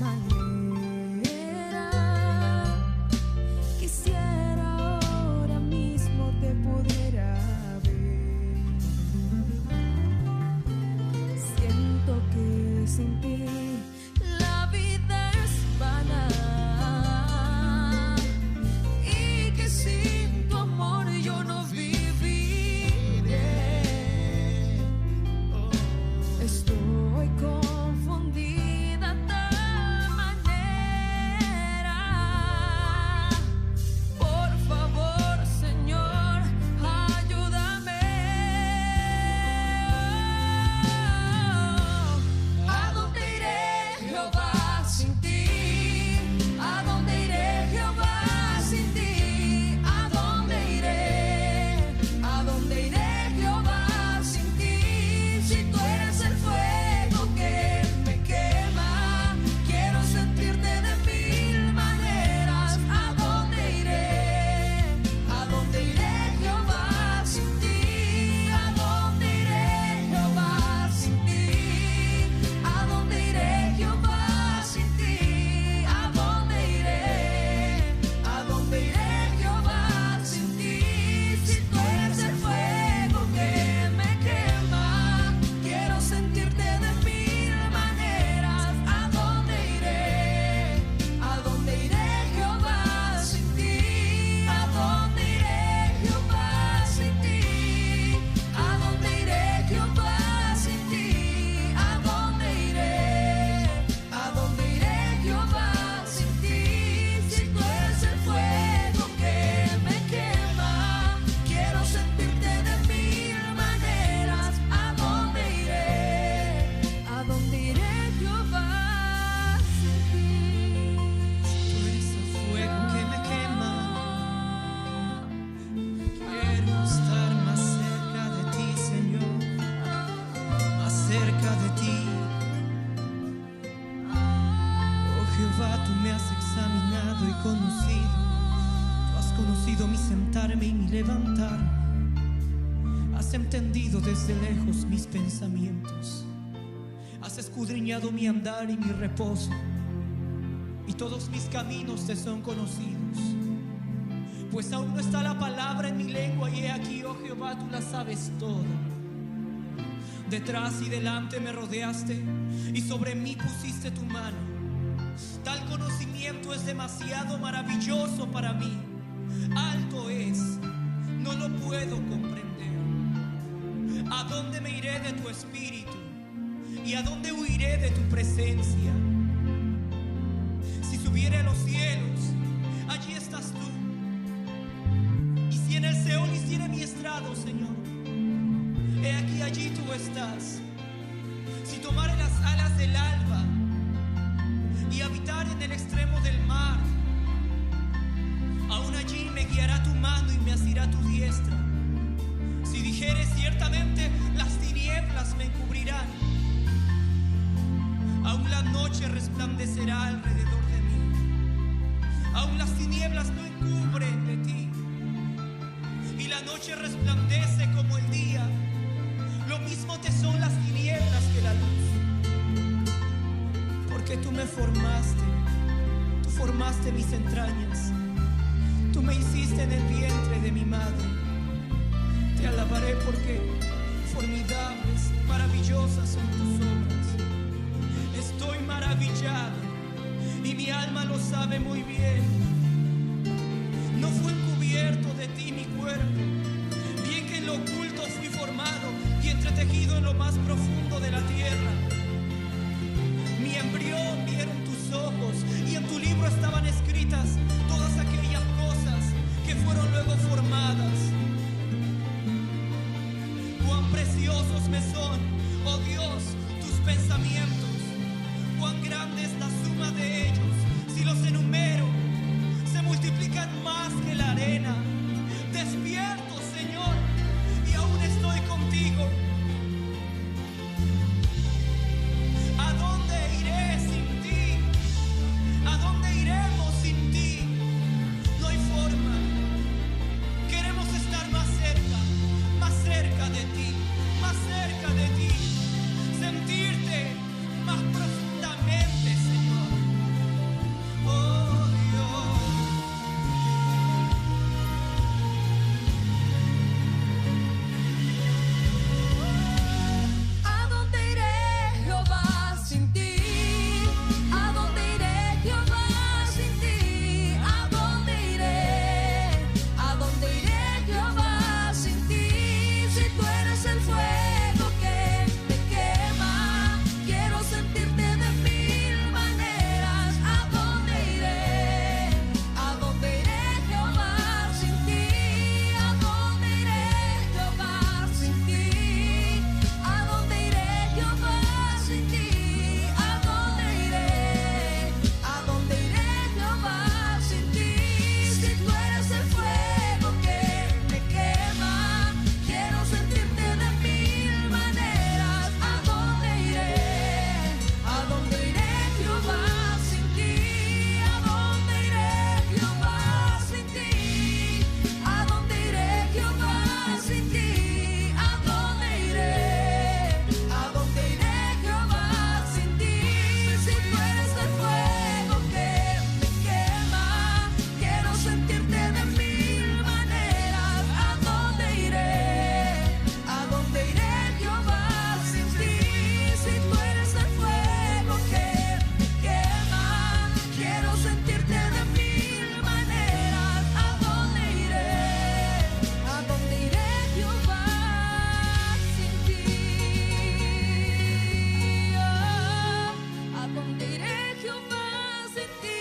manera. Quisiera ahora mismo te pudiera ver. Siento que sin ti la vida es vana y que sin tu amor yo no viviré. Estoy confundida tal manera. Por favor, Señor, ayúdame. ¿A dónde iré, Jehová, sin ti? ¿A dónde iré, Jehová, sin ti? ¿A dónde iré? ¿A dónde iré, Jehová, sin ti? Si tú eres el fuego que me quema, quiero sentirte de mil maneras. ¿A dónde iré? ¿A dónde iré, Jehová, sin ti? ¿A dónde iré, Jehová, sin ti? ¿A dónde iré, Jehová, sin ti? ¿A dónde iré? ¿A dónde iré, Jehová, sin ti? Si tú eres el fuego que me quema, quiero sentirte de mil maneras. ¿A dónde iré? ¿A dónde iré, Jehová, sin ti? ¿A dónde iré, Jehová, sin ti? ¿A dónde iré, Jehová, sin ti? ¿A dónde iré? ¿A dónde iré, Jehová, sin ti? Si tú eres el fuego que me quema, quiero sentirte de mil maneras. ¿A dónde iré? ¿A dónde iré, Jehová, sin ti? Tú eres el fuego que me quema. Quiero estar más cerca de ti, Señor. Más cerca de ti. Oh Jehová, tú me has examinado y conocido. Tú has conocido mi sentarme y mi levantarme. Has entendido desde lejos mis pensamientos. Has escudriñado mi andar y mi reposo. Y todos mis caminos te son conocidos. Pues aún no está la palabra en mi lengua, y he aquí, oh Jehová, tú la sabes toda. Detrás y delante me rodeaste, y sobre mí pusiste tu mano. Tal conocimiento es demasiado maravilloso para mí. Alto es, no lo puedo comprender. ¿A dónde me iré de tu espíritu? ¿Y a dónde huiré de tu presencia? Si subiere a los cielos, allí estás tú. Y si en el Seol hiciere mi estrado, Señor, he aquí allí tú estás. Si tomare las alas del alba y habitar en el extremo del mar, aún allí me guiará tu mano y me asirá tu diestra. Si dijere ciertamente, las tinieblas me encubrirán. Aún la noche resplandecerá alrededor de mí. Aún las tinieblas no encubren de ti. Y la noche resplandece como el día. Lo mismo te son las tinieblas que la luz. Porque tú me formaste, tú formaste mis entrañas. Tú me hiciste en el vientre de mi madre. Te alabaré porque formidables, maravillosas son tus obras. Estoy maravillado y mi alma lo sabe muy bien. No fue encubierto de ti mi cuerpo, bien que en lo oculto fui formado y entretejido en lo más profundo de la tierra. Mi embrión vieron tus ojos y en tu libro estaban escritas todas aquellas cosas que fueron luego formadas. Cuán preciosos me son, oh Dios, tus pensamientos. Cuán grande es la suma de ellos. Si los enumero, se multiplican más que la arena. Despierto, Señor, y aún estoy contigo. ¿A dónde iré sin ti? ¿A dónde iremos sin ti? No hay forma. Queremos estar más cerca, más cerca de ti, más cerca de ti. Sentirte más profundamente, Señor. Oh Dios. ¿A dónde iré, Jehová, sin ti? ¿A dónde iré, Jehová, sin ti? ¿A dónde iré? ¿A dónde iré, Jehová, sin ti? Si tú eres el fuego que me quema, quiero sentirte de mil maneras. ¿A dónde iré? ¿A dónde iré, Jehová, sin ti? ¿A dónde iré, Jehová, sin ti? ¿A dónde iré, Jehová, sin ti? ¿A dónde iré? ¿A dónde iré, Jehová, sin ti? Si tú eres el fuego que me quema, quiero sentirte de mil maneras. ¿A dónde iré? ¿A dónde iré, Jehová, sin ti? ¿A dónde iré, Jehová, sin ti? ¿A dónde iré, Jehová, sin ti? ¿A dónde iré? ¿A dónde iré, Jehová, sin ti? Si tú eres el fuego que me quema, quiero sentirte de mil maneras. ¿A dónde iré? ¿A dónde iré, Jehová, sin ti? Si tú eres el fuego que me quema, quiero sentirte de mil maneras. ¿A dónde iré? ¿A dónde iré, Jehová, sin ti? ¿A dónde iré, Jehová, sin ti?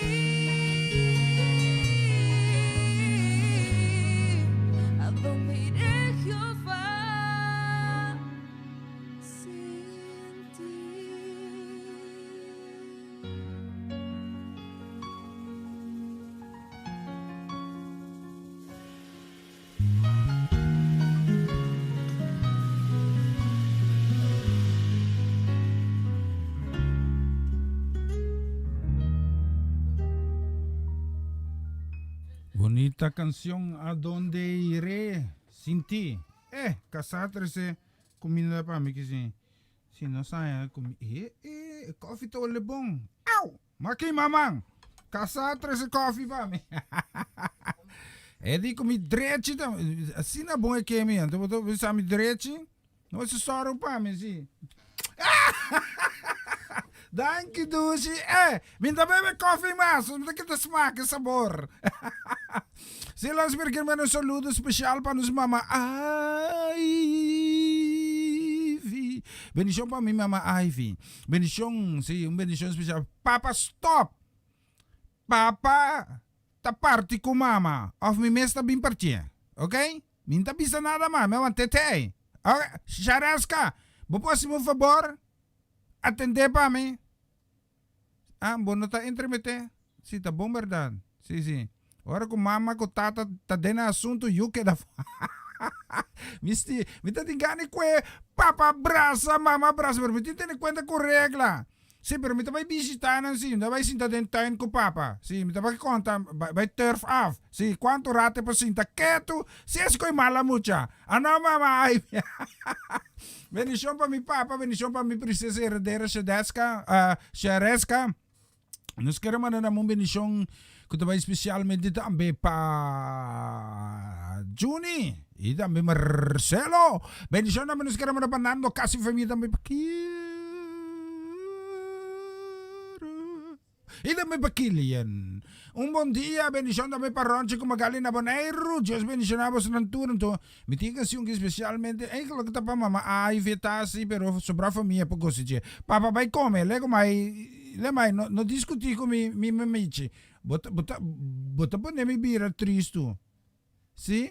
¿A dónde iré, Jehová, sin ti? Bonita canción, ¿A dónde iré sin ti? Eh, casatre comida para mí que si, si no sabe, eh, eh, koffie to le bon. Au! Maki mamang! Kasá trese kòfi pa mi. E di ku mi drechi ta, asina bon e ke mi, anto bo ta bisa mi drechi? No esei sòru pa mi si. Danki dushi. Eh, mi ta bebe kòfi mas, mi ta keda smak e sabor. Si los mi kier manda un saludo special pa nos mama Ivy. Bendicion pa mi mama Ivy. Bendicion, si, un bendicion special. Papa stop! Papa ta parti cu mama of mi mes ta bin partié. Ok? Mi no ta bisa nada mas, mi a want'é te ei. Ok, Shareska, bo por hacimi un fabor? Atendé pa mi. Ah, bo no ta entremeté? Sí, ta bon berdad. Sí, sí. Ora ku mama ku tata ta den e asuntu, yu keda afó. Mi sti, mi ta tin gana di kue papa brasa, mama brasa, pero mi tin tene kuenta ku regla. Sí, pero mi ta bai bishitá nan sí, mi ta bai sinta den tuin ku papa. Sí, mi ta bai konta, bai turf af. Sí, kuantu rato e por sinta ketu, si es koe mala mucha. Ano mama, ay. Bendishon pa mi papa, bendishon pa mi prinsesa heredera Shadeska, Shareska. Nos kere manda nan un bendishon ku ta bai spesialmente tambe pa Juni i tambe Marcelo. Bendishon tambe nos kere manda pa Nando kasi famia tambe pa Kira i tambe pa Kilian. Un bon dia, bendishon tambe pa Ronchi ku Magali na Boneiru. Dios bendishoná bosonan tur. Anto mi tin e kansion ki spesialmente eigenlijk ta pa mama Ivy ta si pero sobra famia por gosa dje. Papa bai kome, lego mai le mai no no diskutí ku mi mi mamichi. Bo ta bo ta bo ta pone mi bira tristu. Si?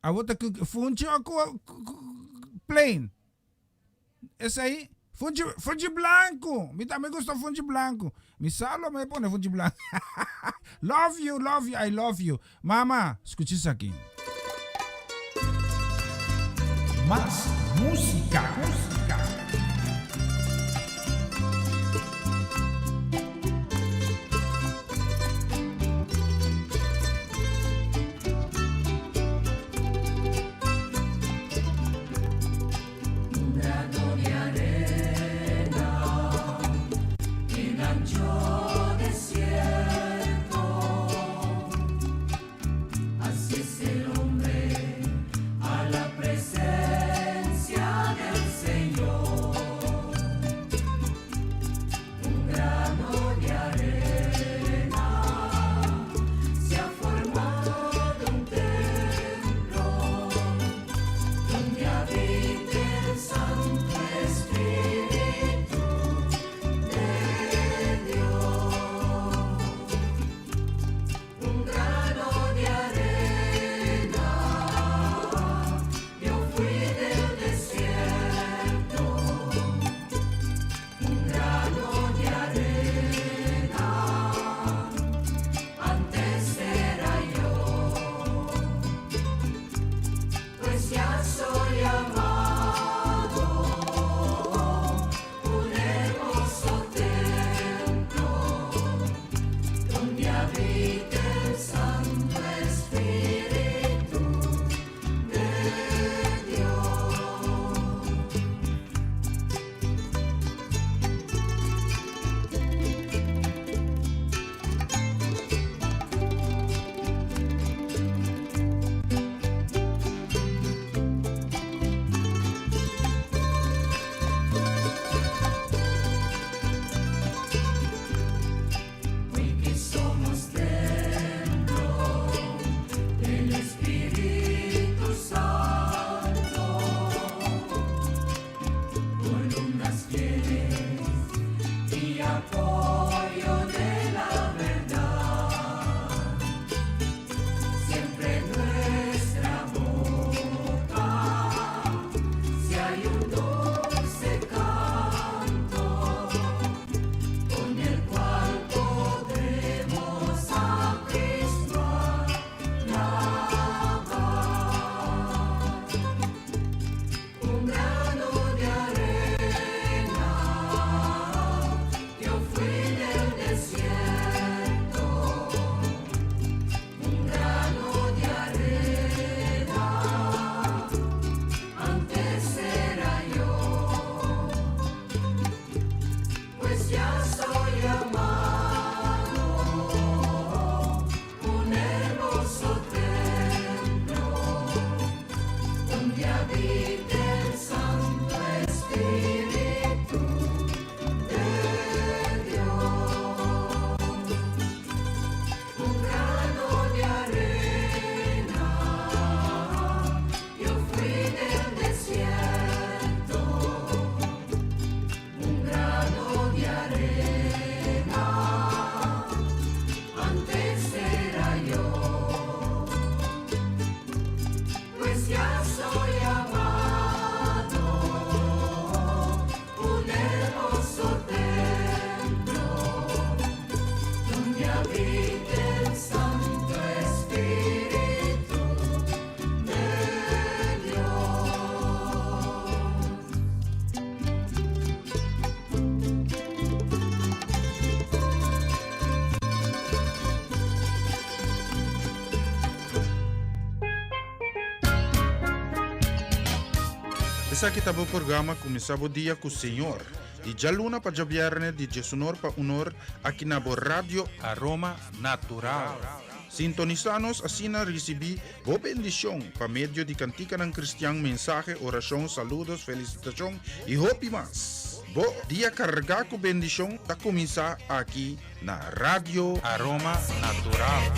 Awor ta ku funchi o ku plain? Esei, funchi, funchi blanku. Mi tambe gusta funchi blanku. Mi sa lo me pone funchi blanku. Love you, love you, I love you. Mama, skucha esaki. Mas músika, músika. Esaki ta bo programa Kuminsá Bo Dia ku Señor, di djaluna pa djabièrnè di diesunor pa unor aki na bo Radio Aroma Natural. Sintonisá nos asina risibí bo bendishon pa medio di kantikanan kristian, mensahe, orashon, saludos, felisitashon i hopi mas. Bo dia kargá ku bendishon ta kuminsá aki na Radio Aroma Natural.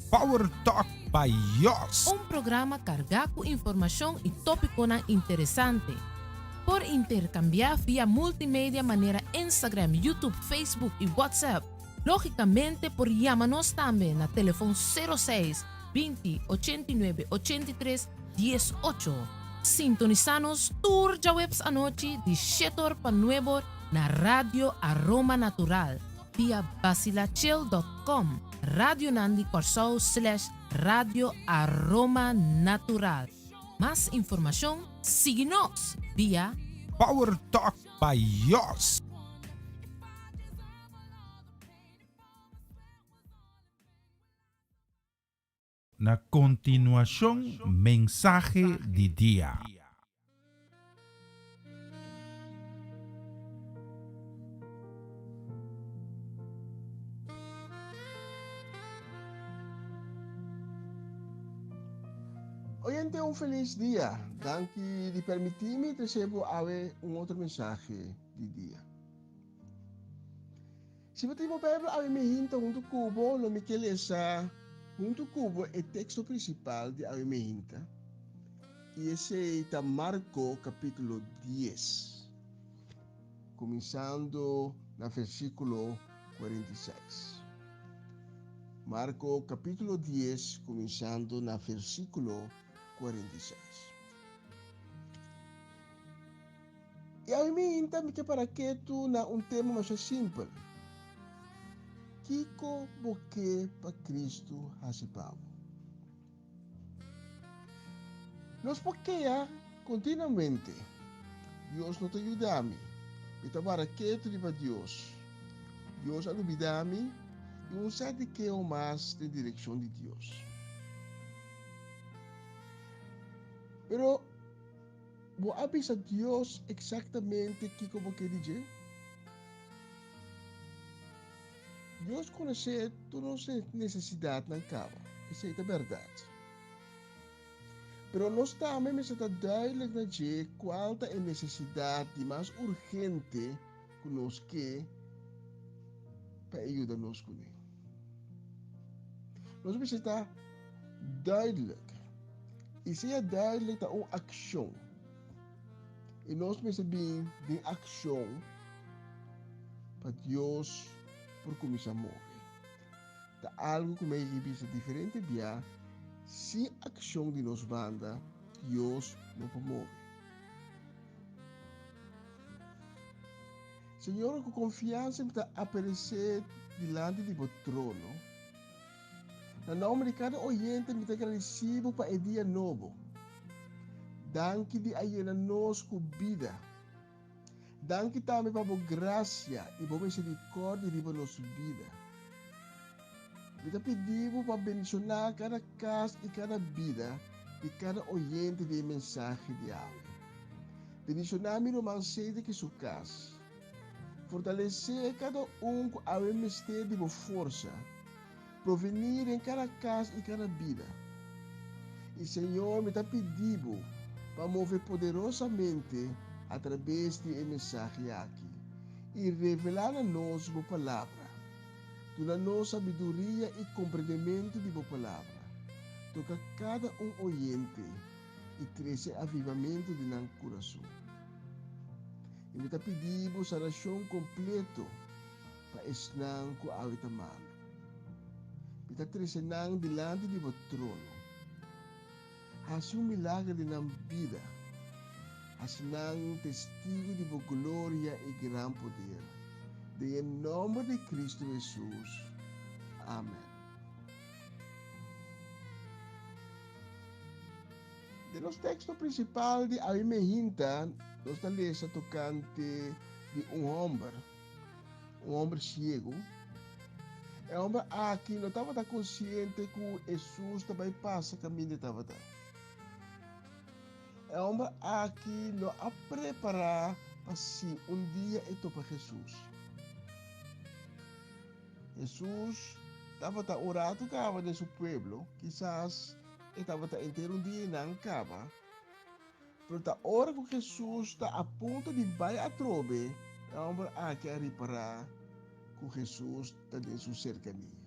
Power Talk by Jos. Un programa kargá ku informashon i tópikonan interesante. Por interkambiá via multimedia manera Instagram, YouTube, Facebook i WhatsApp. Lógikamente por yama nos tambe na telefon 06 20 89 83 18. Sintonisá nos tur djaweps anochi di shetor pa nuebor na Radio Aroma Natural via basilachel.com, Radionan di Kòrsou slash Radio Aroma Natural. Mas informashon sigui nos via. Power Talk by Jos. Na kontinuashon mensahe di dia. Oyente un felis dia. Danki di permití mi trese bo awe un otro mensahe di dia. Si bo tin bo Bijbel awe mi hinta huntu ku bo, lo mi ke lesa huntu ku bo e teksto prinsipal di awe mi hinta, i esei ta Marko kapítulo dies, kuminsando na versíkulo 46. Marko kapítulo dies, kuminsando na versíkulo 46. I awe mi inta mi ke para ketu na un tema masha simpel, Kiko bo ke pa Kristu hasi pa bo? Nos por kea kontinuamente, Dios no ta yuda mi, mi ta wara ketu riba Dios, Dios a lubida mi, i un sa di keho mas den direkshon di Dios. Pero Bo a bisa Dios eksaktamente kiko bo ke di dje? Dios konosé tur nos nesesidatnan kaba, esei ta bèrdat. Pero nos tambe mester ta duidelijk na dje kual ta e nesesidat di mas urgente ku nos ke pa e yuda nos kuné. Nos mester ta duidelijk. I sea duidelijk ta un akshon. I nos mester bin den akshon pa Dios por kuminsá move. Ta algu ku mi a bisa diferente bia, sin akshon di nos banda, Dios no por move. Señor, ku konfiansa mi ta aparesé dilanti di bo trono. Na nomber di kada oyente mi ta gradisí bo pa e dia nobo. Danki di a yena nos ku bida. Danki tambe pa bo grasia i bo miserikòrdia riba nos bida. Mi ta pidi bo pa bendishoná kada kas i kada bida di kada oyente di e mensahe di awe. Bendishoná mi ruman Cedric i su kas. Fortalesé kada un ku awe mester di bo forsa. Provení den kada kas i kada bida. I Señor, mi ta pidi bo pa move poderosamente atrabes di e mensahe aki i revelá na nos bo Palabra. Duna nos sabiduria i komprendementu di bo Palabra. Toka kada un oyente i trese avivamentu den nan kurason. I mi ta pidi bo sanashon kompleto pa esnan ku awe ta malu. Mi ta trese nan dilanti di bo trono. Hasi un milager den nan bida. Hasi nan testigu di bo gloria i gran poder. Den e nòmber di Kristu Hesus. Amen. Den nos teksto prinsipal di awe mehinta nos ta lesa tokante di un hòmber, un hòmber siegu. E hòmber aki no tabata konsiente ku Hesus ta bai pasa kaminda e tabata. E hòmber aki no a prepará pa si un dia e topa Hesus. Hesus tabata un ratu kaba den su pueblo, kisas e tabata henter un dia einan kaba. Pero ta ora ku Hesus ta a punto di bai atrobe, e hòmber aki a ripará ku Hesus ta den su serkania.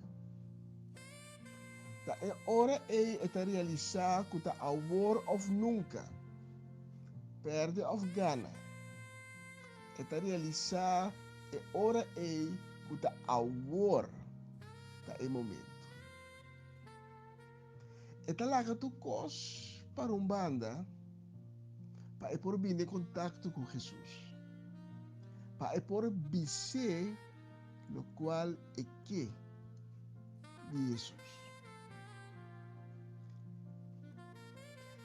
Ta e ora ei e ta realisá ku ta awor òf nunka, pèrdè òf gana. E ta realisá e ora ei ku ta awor ta e momento. E ta laga tur kos para un banda pa e por bini den kontakto ku Hesus, pa e por bis'é lokual e ke di Hesus.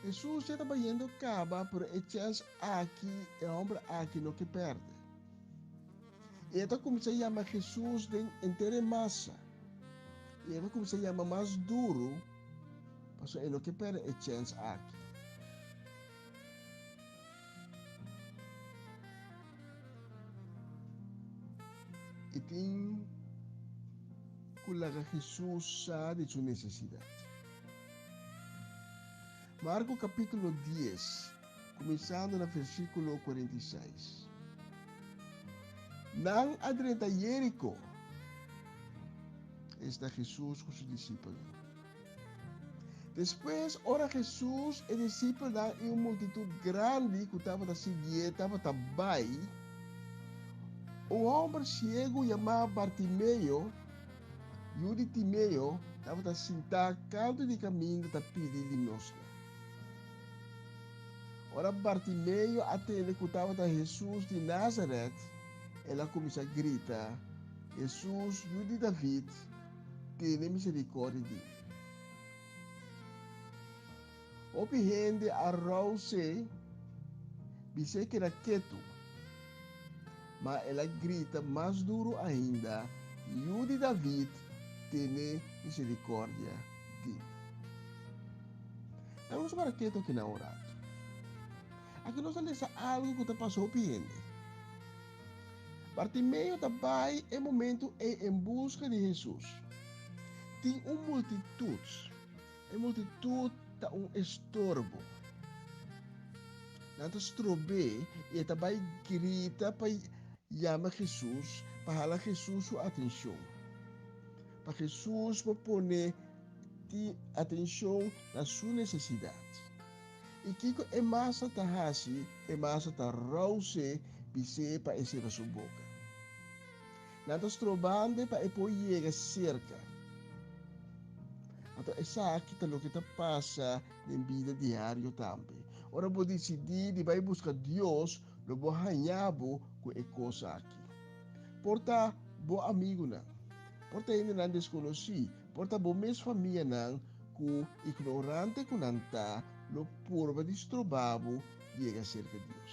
Hesus ya ta bayendo kaba, pero e chèns aki e hòmber aki no ke pèrdè. I e ta kuminsá yama Hesus den henter e masa. I e ta kuminsá yama mas duru, pasobra e no ke pèrdè e chèns aki. I tin ku laga Hesus sa di su nesesidat. Marko kapítulo dies, kuminsando na versíkulo 46. Nan a drenta Jeriko, esta Hesus ku su disipelnan. Despues, ora Hesus, e disipelnan i un multitut grandi ku tabata siguié tabata bai, un hòmber siegu yamá Bartimeo, yu di Timeo, tabata sintá kantu di kaminda ta pidi limosna. Ora Bartimeo a tende ku tabata Hesus di Názarèt, el a kuminsá grita, Hesus, yu di David, Tene misericordia di mi. Hopi hende a rous'é, bis'é keda ketu. Ma el a grita mas duru ainda, Yu di David, tene misericordia di mi. Nan nos para ketu aki na un ratu. Aki nos a lesa algu ku ta pasa hopi hende. Bartimeo ta bai e momentu ei en buska di Hesus. Tin un multitut. E multitut ta un estorbo. Nan ta strob'é i e ta bai grita pa yama Hesus, pa hala Hesus su atenshon. Pa Hesus por pone tin atenshon na su nesesidat. I kiko e masa ta hasi? E masa ta rous'é bis'é pa e sera su boka. Nan ta stroband'e pa e por yega serka. Anto esaki ta loke ta pasa den bida diario tambe. Ora bo disidí di bai buska Dios, lo bo haña bo ku e kos aki. Por ta bo amigunan, por ta hendenan deskonosí, por ta bo mes famianan ku ignorante ku nan ta, lo purba di stroba bo yega serka Dios.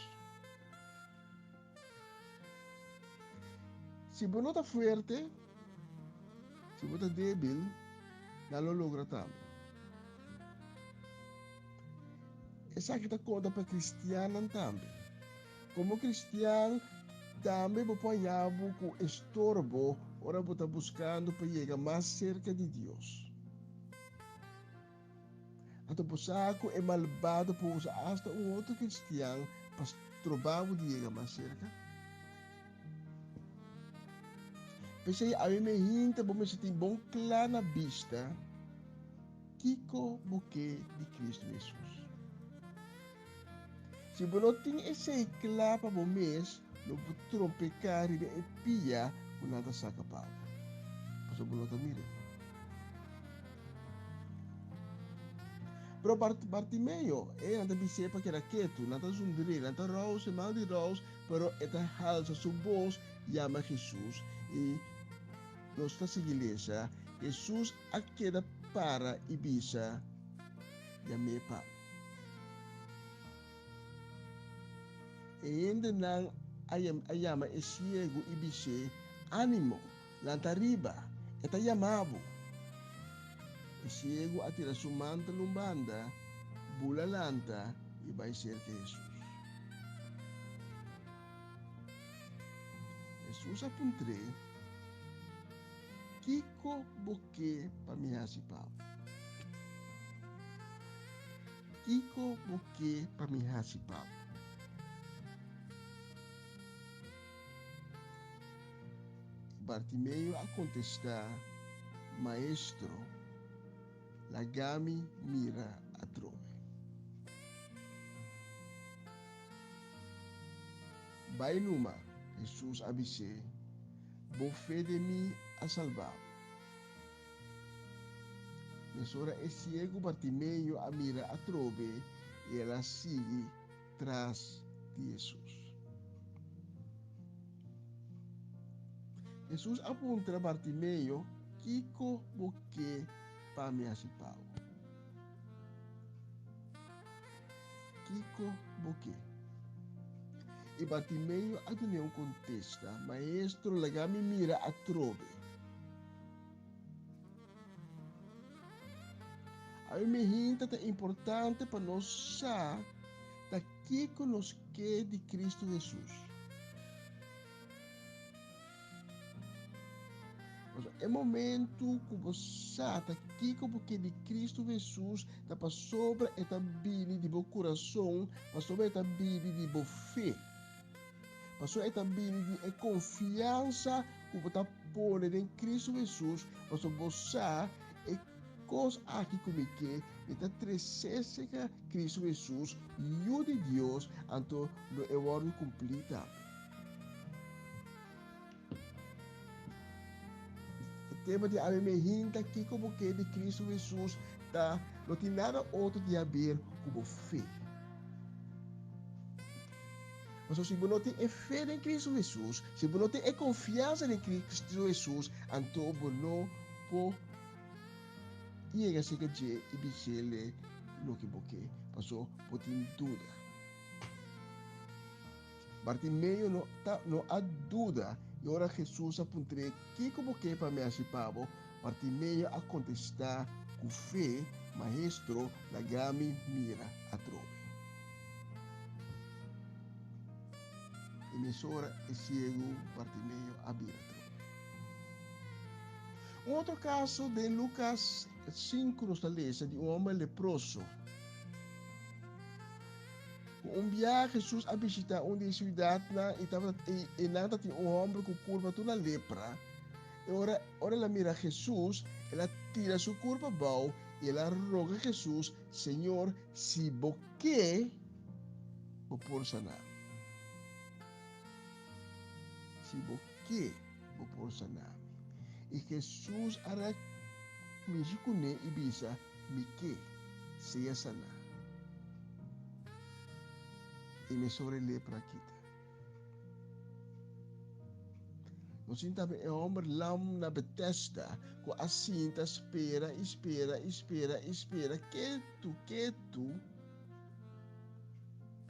Si bo no ta fuerte, si bo ta débil, nan lo logra tambe. Esaki ta konta pa kristiannan tambe. Komo kristian, tambe bo por haña bo ku estorbo ora bo ta buskando pa yega mas serka di Dios. Anto bo sa ku e malbado por usa asta un otro kristian pa stroba bo di yega mas serka? P'esei awe mehinta bo mester tin bon kla na bista kiko bo ke di Kristu Hesus. Si bo no tin esei kla pa bo mes, lo bo trompeká riba e pia ku nan ta saka pa bo, pasobra bo no ta mir'é. Pero Bartimeo, e nan ta bis'é pa keda ketu, nan ta zundr'é, nan ta rous e man di rous, pero e ta halsa su bos yama Hesus i nos ta sigui lesa, Hesus a keda para i bisa, Yam'é pa mi. E hendenan a a yama e siegu i bis'é, Ánimo, lanta ariba, e ta yama bo. E siegu a tira su mantel un banda, bula lanta i bai serka Hesus. Hesus a puntr'é, Kiko bo ke pa mi hasi pa bo? Kiko bo ke pa mi hasi pa bo? Bartimeo a kontestá, Maestro, laga mi mira atrobe. Bai numa, Hesus a bis'é, bo fe den mi a salba bo. Mesora e siegu Bartimeo a mira atrobe i el a sigui tras di Hesus. Hesus a puntra Bartimeo, Kiko bo ke pa mi hasi pa bo? Kiko bo ke? I Bartimeo a dun'é un kontesta, Maestro, laga mi mira atrobe. Awe mi hinta ta importante pa nos sa ta kiko nos ke di Kristu Hesus. Pasobra e momentu ku bo sa ta kiko bo ke di Kristu Hesus ta pasobra e ta bini di bo kurason, pasobra e ta bini di bo fe. Pasobra e ta bini di e konfiansa ku bo ta pone den Kristu Hesus, pasobra bo sa e kos aki ku mi ke, mi ta tresé serka Kristu Hesus, Yu di Dios, anto lo e wòrdu kumplí tambe. E tema di awe me hinta kiko bo ke di Kristu Hesus ta no tin nada otro di haber ku bo fe. Pasobra si bo no tin e fe den Kristu Hesus, si bo no tin e konfiansa den Kristu Hesus, anto bo no por yega serka dje i bis'ele loke bo ke, pasobra bo tin duda. Bartimeo no ta no a duda i ora Hesus a puntr'é, Kiko bo ke pa mi hasi pa bo? Bartimeo a kontestá ku fe, Maestro, laga mi mira atrobe. I mesora e siegu Bartimeo a bira atrobe. Un otro kaso den Lukas sinku nos ta lesa di un hòmber leproso. Ku un biaha Hesus a bishitá un di e siudatnan i tabata i einan tatin un hòmber ku kurpa tur na lepra. E ora ora el a mira Hesus, el a tira su kurpa abou i el a roga Hesus, Señor, si bo ke, bo por sana mi. Si bo ke, bo por sana mi. I Hesus a rak mishi kuné i bisa, Mi ke, sea saná. I mesora e lepra a kita. Nos tin tambe e hòmber lam na Betesda ku a sinta spera i spera i spera i spera ketu ketu,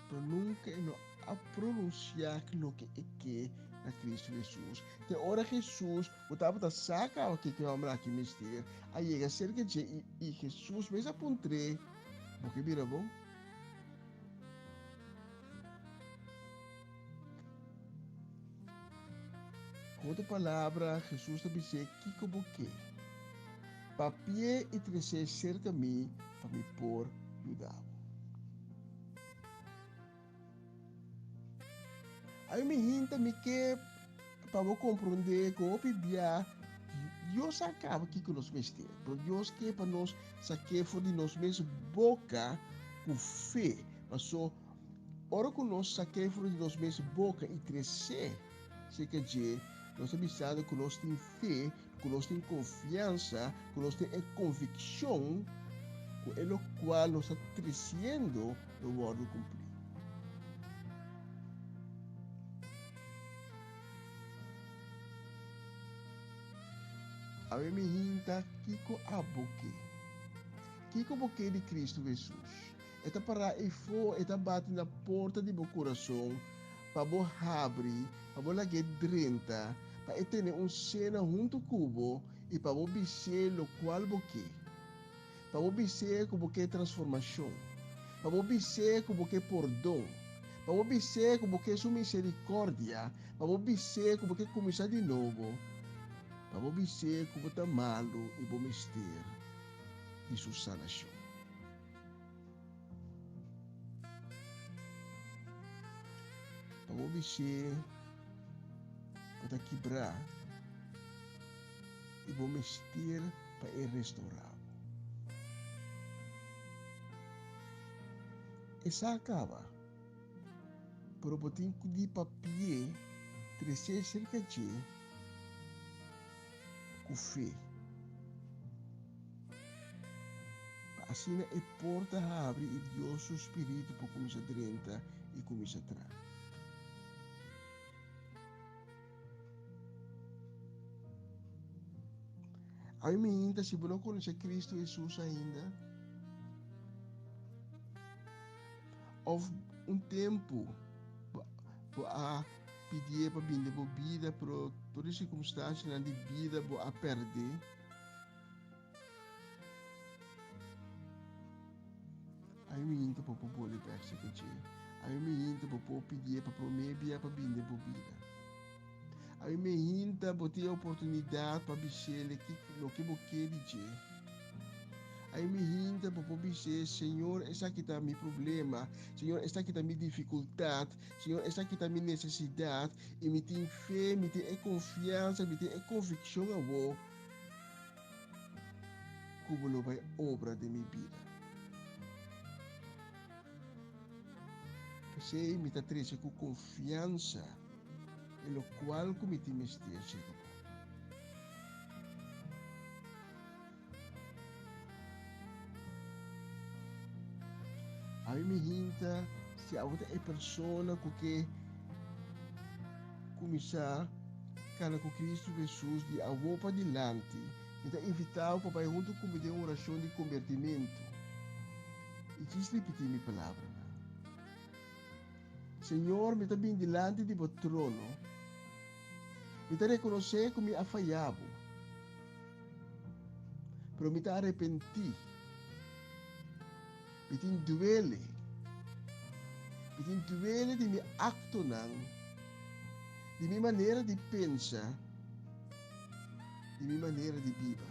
pero nunka e no a pronunsiá loke e ke na Kristu Hesus. Te ora Hesus Bo tabata sa caba kico e homber aki mester a yega cerca dje i i Jesus mes a puntr'é, Bo ke bira bon? Cu otro palabra, Jesus ta bis'é, Kico bo ke? Papi'é i tres'é cerca mi pa mi por yuda bo. Ai mi hinta mi ke pa bo komprondé ku hopi bia Dios a kaba kiko nos mester, pero Dios ke pa nos sak'é for di nos mes boka ku fe. Paso ora ku nos sak'é for di nos mes boka i tres'é serka dje, nos ta bisando ku nos tin fe, ku nos tin konfiansa, ku nos tin e konvikshon ku e lokual nos ta tresiendo lo wòrdu kumplí. Awe mi hinta kiko abo ke. Kiko bo ke di Kristu Hesus? E ta pará eifó, e ta bati na porta di bo kurason. pa bo habri, pa bo lag'é drenta, pa e tene un sena huntu ku bo i pa bo bis'é lokual bo ke. Pa bo bis'é ku bo ke transformashon. Pa bo bis'é ku bo ke pordon. Pa bo bis'é ku bo ke su miserikòrdia. Pa bo bis'é ku bo ke kuminsá di nobo. Pa bo bis'é ku bo ta malu i bo mester di su sanashon. Pa bo bis'é bo ta kibrá i bo mester pa e restourá bo. E sa kaba, pero bo tin ku di papi'é tres'é serka dje ku fe. Pa asina e porta habri i Dios su spiritu por kuminsá drenta i kuminsá traha. Ami mi hinta si bo no konosé Kristu Hesus ainda, òf un tempu bo a pidié pa bini den bo bida, pero tur e sirkumstansianan di bida bo a pèrdé. Ami mi hinta pa bo boli bèk serka dje. Ami mi hinta bo por pidié pa promé bia pa bini den bo bida. Ami mi hinta bo tin e oportunidat pa bis'é loke bo ke di dje. Ami mi hinta bo por bis'é, Señor, esaki ta mi problema. Señor, esaki ta mi difikultat. Señor, esaki ta mi nesesidat. I mi tin fe, mi tin e konfiansa, mi tin e konvikshon awor ku bo lo bai obra den mi bida. P'esei mi ta trese ku konfiansa e lokual ku mi tin mester serka bo. Ami mi hinta si abo ta e persona ku ke kuminsá kana ku Kristu Hesus di awo padilanti, mi ta invitá bo pa bai huntu ku mi den un orashon di kombertimentu. I djis ripití mi palabranan. Señor, mi ta bin dilanti di bo trono. Mi ta rekonosé ku mi a fayá bo. Pero mi ta arepentí. Mi tin duele. Mi tin duele di mi aktonan, di mi manera di pensa, di mi manera di biba.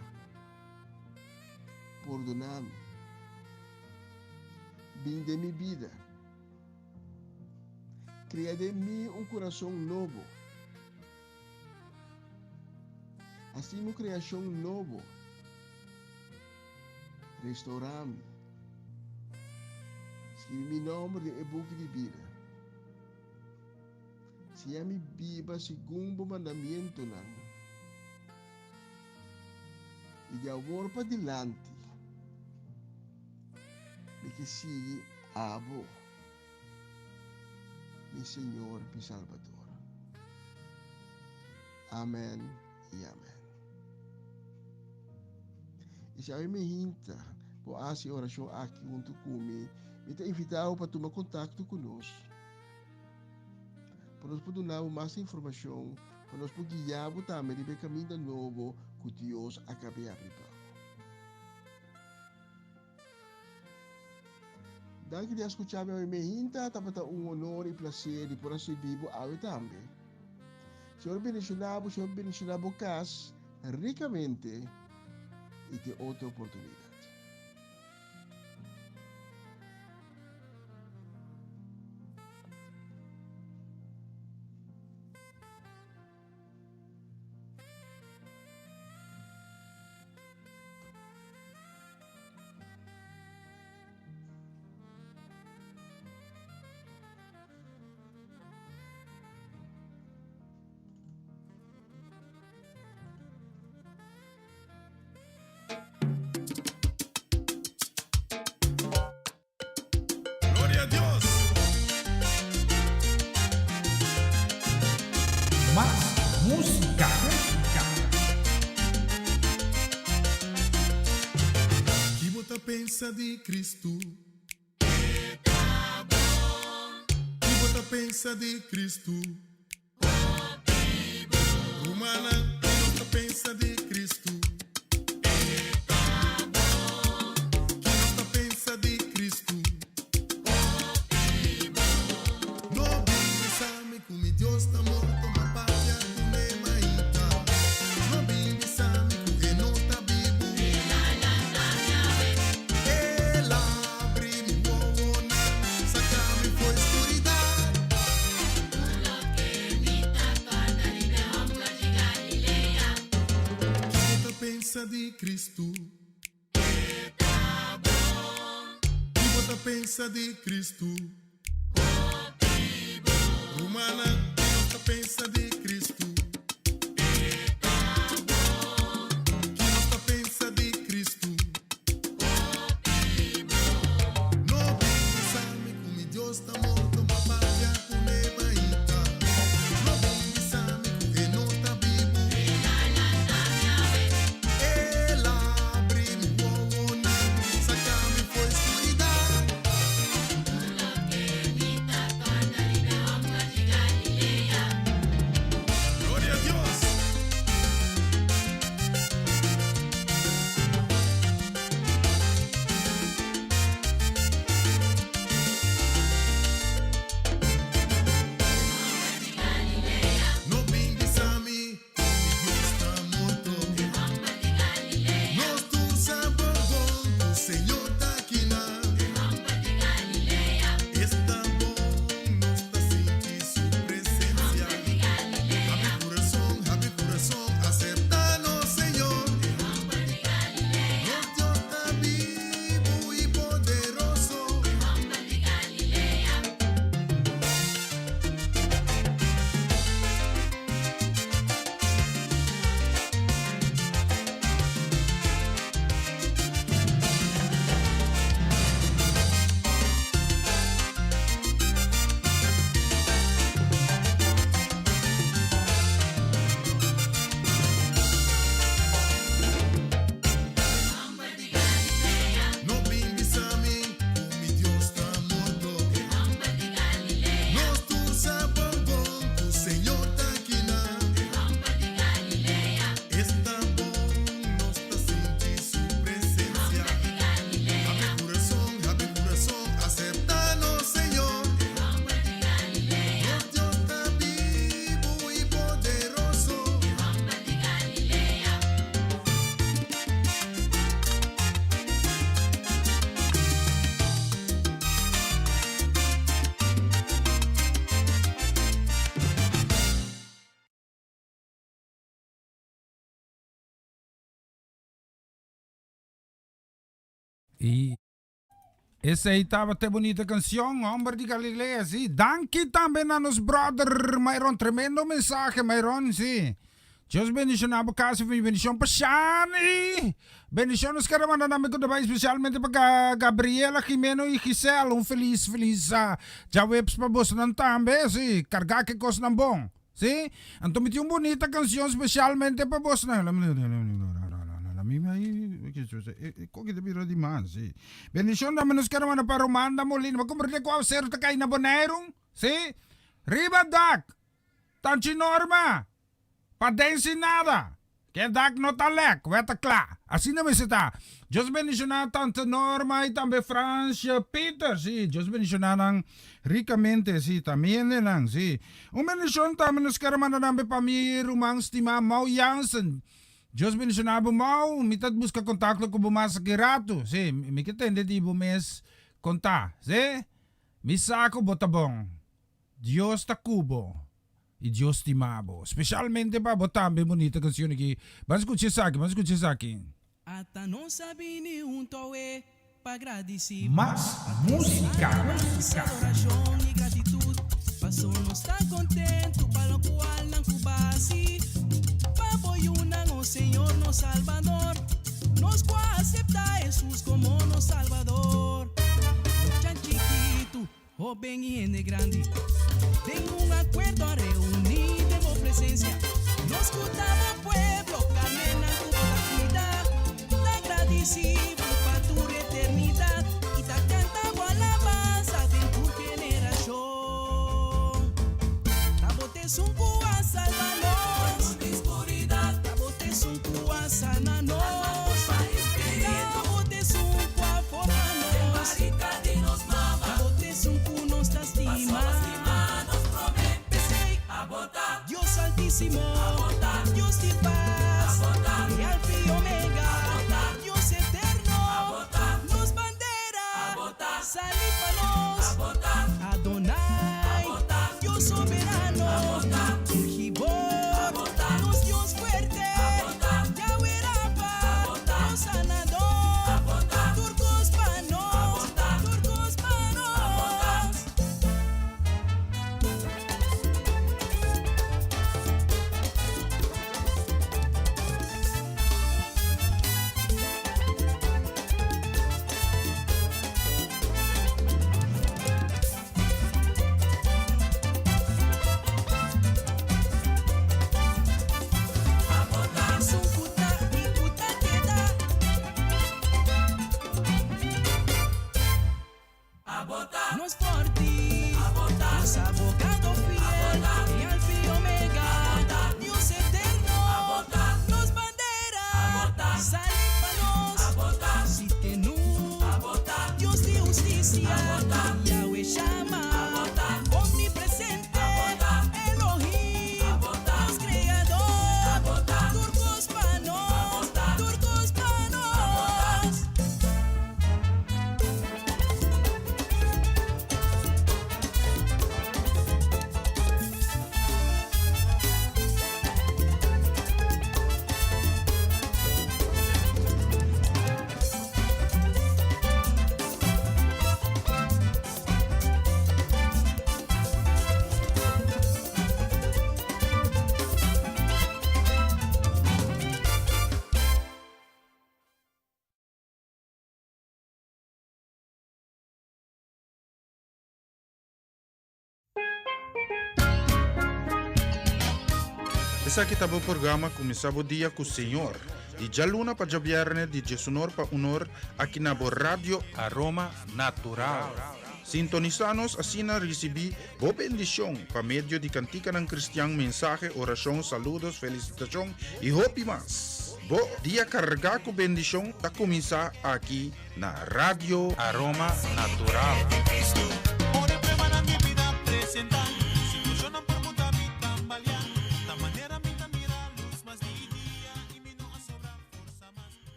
Pordoná mi. Bin den mi bida. Krea den mi un kurason nobo. Hasi mi un kreashon nobo. Restourá mi. Skibi mi nòmber den e buki di bida. Siña mi biba segun bo mandamientonan. I di awor padilanti, mi ke sigui abo. Mi Señor, mi Salbador. Amen i amen. I si awe mi hinta bo hasi e orashon aki huntu ku mi, mi ta invitá bo pa tuma kontakto ku nos. Pa nos por duna bo mas informashon, pa nos por guia bo tambe riba e kaminda nobo ku Dios a kabe abri pa bo. Danki di a skucha mi awe mehinta, tabata un honor i plaser di por a sirbi bo awe tambe. Señor bendiciona bo, Señor bendiciona bo kas rikamente i te otro oportunidad. Gloria a Dios! Mas musica. Ki bo ta pensa di Cristo? Ki bo ta. pensa di Cristo? Rumannan, ki nos ta pensa di Cristo? Ki nos ta pensa di Cristo? No bin bisa mi cu mi Dios ta morto, m'a papia cu ne mainta. No bin bisa mi cu e no ta bibu. El a habri mi wowonan, saca mi fo'i scuridad. Ki bo ta pensa di Cristo? Ki bo ta pensa di Cristo? Rumannan, ki nos ta pensa di Cristo? Ki nos ta pensa di Cristo? No bin bisa mi cu mi Dios ta morto, m'a papia cu ne mainta. No bin bisa mi cu e no ta bibu. El a habri mi wowonan, saca mi fo'i scuridad. Gloria a Dios! No bin bisa mi cu mi Dios ta morto. Nos tur sa bon bon cu Señor ta akinan. Esta bon nos ta sinti su presencia. Habri curason, habri curason, acepta nos Señor. Nos Dios ta bibu y poderoso. No bin bisa mi cu mi Dios ta morto. Nos tur sa bon bon cu Señor ta akinan. Esta bon nos ta sinti su presencia. Habri curason, habri curason, acepta nos Señor. Nos Dios ta bibu y poderoso. Y esey tabata e bunita cancion, Homber di Galilea, si. Danki tambe na nos brother Myron, tremendo mensahe Myron, si. Dios bendiciona bo casa y bendicion pa Shani. Bendicion nos kere manda tambe cu ta bay especialmente pa Gabriela, Jimeno y Giselle. Un feliz, feliz djaweps pa bosonan tambe, si. Carga ke cosnan bon. Sí? Anto mi tin un bunita cancion specialmente pa bos. Koki ta bira di mas, sí. Bendicion tambe nos kere manda pa Romanda Molina. Bo comprende cu awacero ta cay na Boneiru? Sí? Riba dak! Tanchi Norma! Paden sin nada! Ke dak no ta lek, wet ta kla. Asina mester ta. Dios bendiciona tante Norma y tambe Fransje Peter, si, Dios bendiciona nan ricamente, si, ta mi hendenan, si. Un bendicion tambe nos kier a manda tambe pa mi ruman stima Mau Jansen. Dios bendiciona bo Mau, mi ta busca contacto cu bo mas aki rato, si, mi ke tende di bo mes conta, si. Mi sa cu bo ta bon. Dios ta cu bo. I Dios stima bo. Specialmente pa bo tambe bunita cancion aki. Ban scucha esaki, ban scucha esaki. Ata nos a bini hunto awe pa gradici Mas musica. Adoracion y gratitud paso nos ta contento pa locual nan cu basi pa bo yunan o Señor nos Salvador nos cu a acepta Jesus como nos Salvador Mucha chikitu Hoben y hende grandi den un acuerdo a reuni den bo presencia. Nos cu ta bo pueblo, carnenan cu bo ta cuida, ta gradici bo pa tur eternidad y ta canta bo alabanza den tur generacion. sana nos. Ta bo ta esun ku a forma nos. Ta bo ta esun ku nos ta stima. P'esei, Dios Altísimo, Dios di pas, e Alfa i Omega, Dios Eterno, nos bandera, sali pa nos, Adonai, Dios Soberano, El Gibor, nos Dios fuerte, Yahweh Rapha, nos Sanador, tur kos pa nos, tur kos pa nos. Esun ku ta i ku ta keda. Nos forti, nos abogado fiel, e Alfa i Omega, Dios eterno, nos bandera, sali pa nos, si tenu, Dios di hustisia, Yahweh Shama, omnipresente, Elohim, nos creador, tur kos pa nos, tur kos pa nos. Esaki ta bo programa Kuminsá Bo Dia ku Señor, di djaluna pa djabièrnè di djesunor pa unor aki na bo Radio Aroma Natural. Sintonisá nos asina risibí bo bendishon pa medio di kantikanan kristian, mensahe, orashon, saludos, felisitashon i hopi mas. Bo dia kargá ku bendishon ta kuminsá aki na Radio Aroma Natural.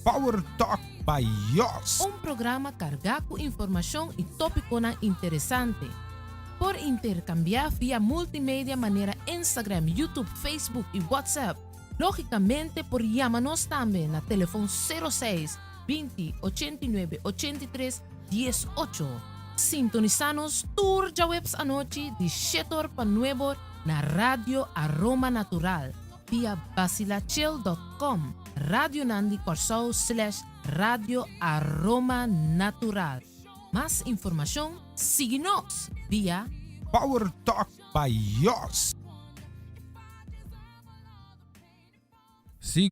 Power Talk by Jos. Un programa kargá ku informashon i tópikonan interesante. Por interkambiá via multimedia manera Instagram, YouTube, Facebook i WhatsApp. Lógikamente por yama nos tambe na telefon sero seis, 20, 89, 83, 18. Sintonisá nos tur djaweps anochi di shet'or pa nueb'or na Radio Aroma Natural via basilachel dot com, Radionan di Kòrsou slash Radio Aroma Natural. Mas informashon sigui nos via. Power Talk by Jos. Si.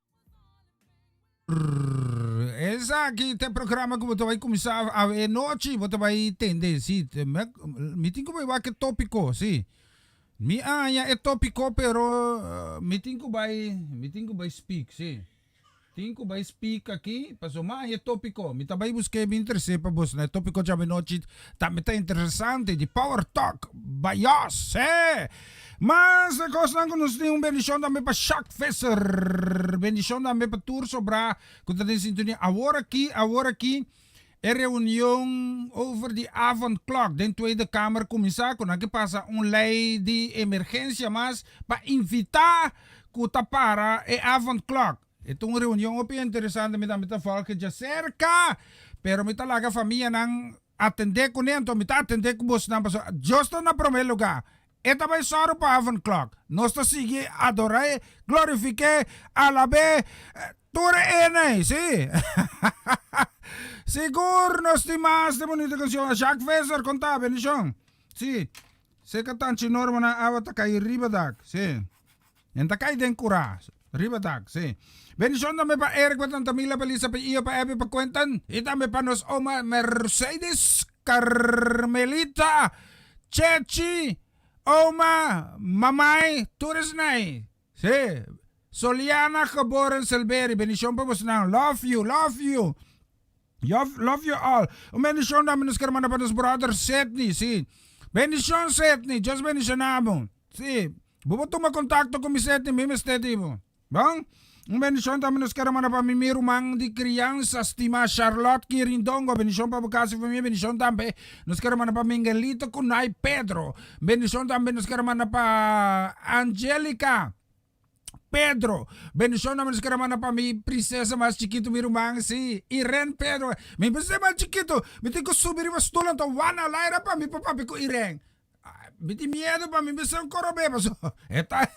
Esaki ta e programa ku bo ta bai kuminsá awe nochi, bo ta bai tende, si, mi tin ku bai wak e tópiko, si. Mi a haña e tópiko pero mi tin ku bai, mi tin ku bai speak, si. Tin ku bai speak aki, pasobra mi a haña e tópiko. Mi ta bai busk'é mi interes'é pa boso. E tópiko djawe nochi tambe ta interesante, di Power Talk Bayos, si. Mas e kosnan ku nos tin un bendishon tambe pa Shak Visser. Bendishon tambe pa tur sobrá ku ta den sintonia awor aki, awor aki e reunion over di avondklok den Tweede Kamer kuminsá ku nan ke pasa un lei di emergensia mas pa invitá ku ta para e avondklok. E ta un reunion hopi interesante mi tambe ta volg djaserka pero mi ta laga famianan atendé kuné anto mi ta atendé ku bosnan pasobra Dios ta na promé lugá. E ta bai sòru pa avondklok. Nos ta sigui ador'é, glorifik'é, alab'é, tur e enei, sí. Sigur nos tin mas di bunita kanshon. Jacques Visser, kon ta? Bendishon. Sí. Seka tanchi Norma nan awa ta kai riba dak. Sí. En ta kai den kurá. Riba dak, sí. Bendishon tambe pa Eric, pa Tanta Mila, pa Lisa, pa Io, pa Abby, pa Quentin, i tambe pa nos oma Mercedes. Carmelita, Chechi, Oma, Mamai, tur esnan. Sí. Soliana geboren Silveri, bendishon pa boso. Love you, love you. Love you all. Un bendishon tambe nos ke manda pa nos brother Sidney, sí. Bendishon, Sidney, Dios bendishoná bo. Sí. Bo por tuma kontakto ku mi, Sidney, mi mester bo. Bon? Un bendishon tambe nos ke manda pa mi ruman di kriansa stimá Charlotte Kirindongo. Bendishon pa bo kas i famia. Bendishon tambe nos ke manda pa Miguelito Kunay Pedro. Bendishon tambe nos ke manda pa Angelica Pedro. Bendishon tambe nos ke manda pa mi prinsesa mas chikitu, mi ruman, sí, Irene Pedro. Mi prinsesa mas chikitu. Mi tin ku subi riba stul anto wana laira pa mi pa papia ku Irene. Mi tin miedu pa mi bisa un korobe paso. Eta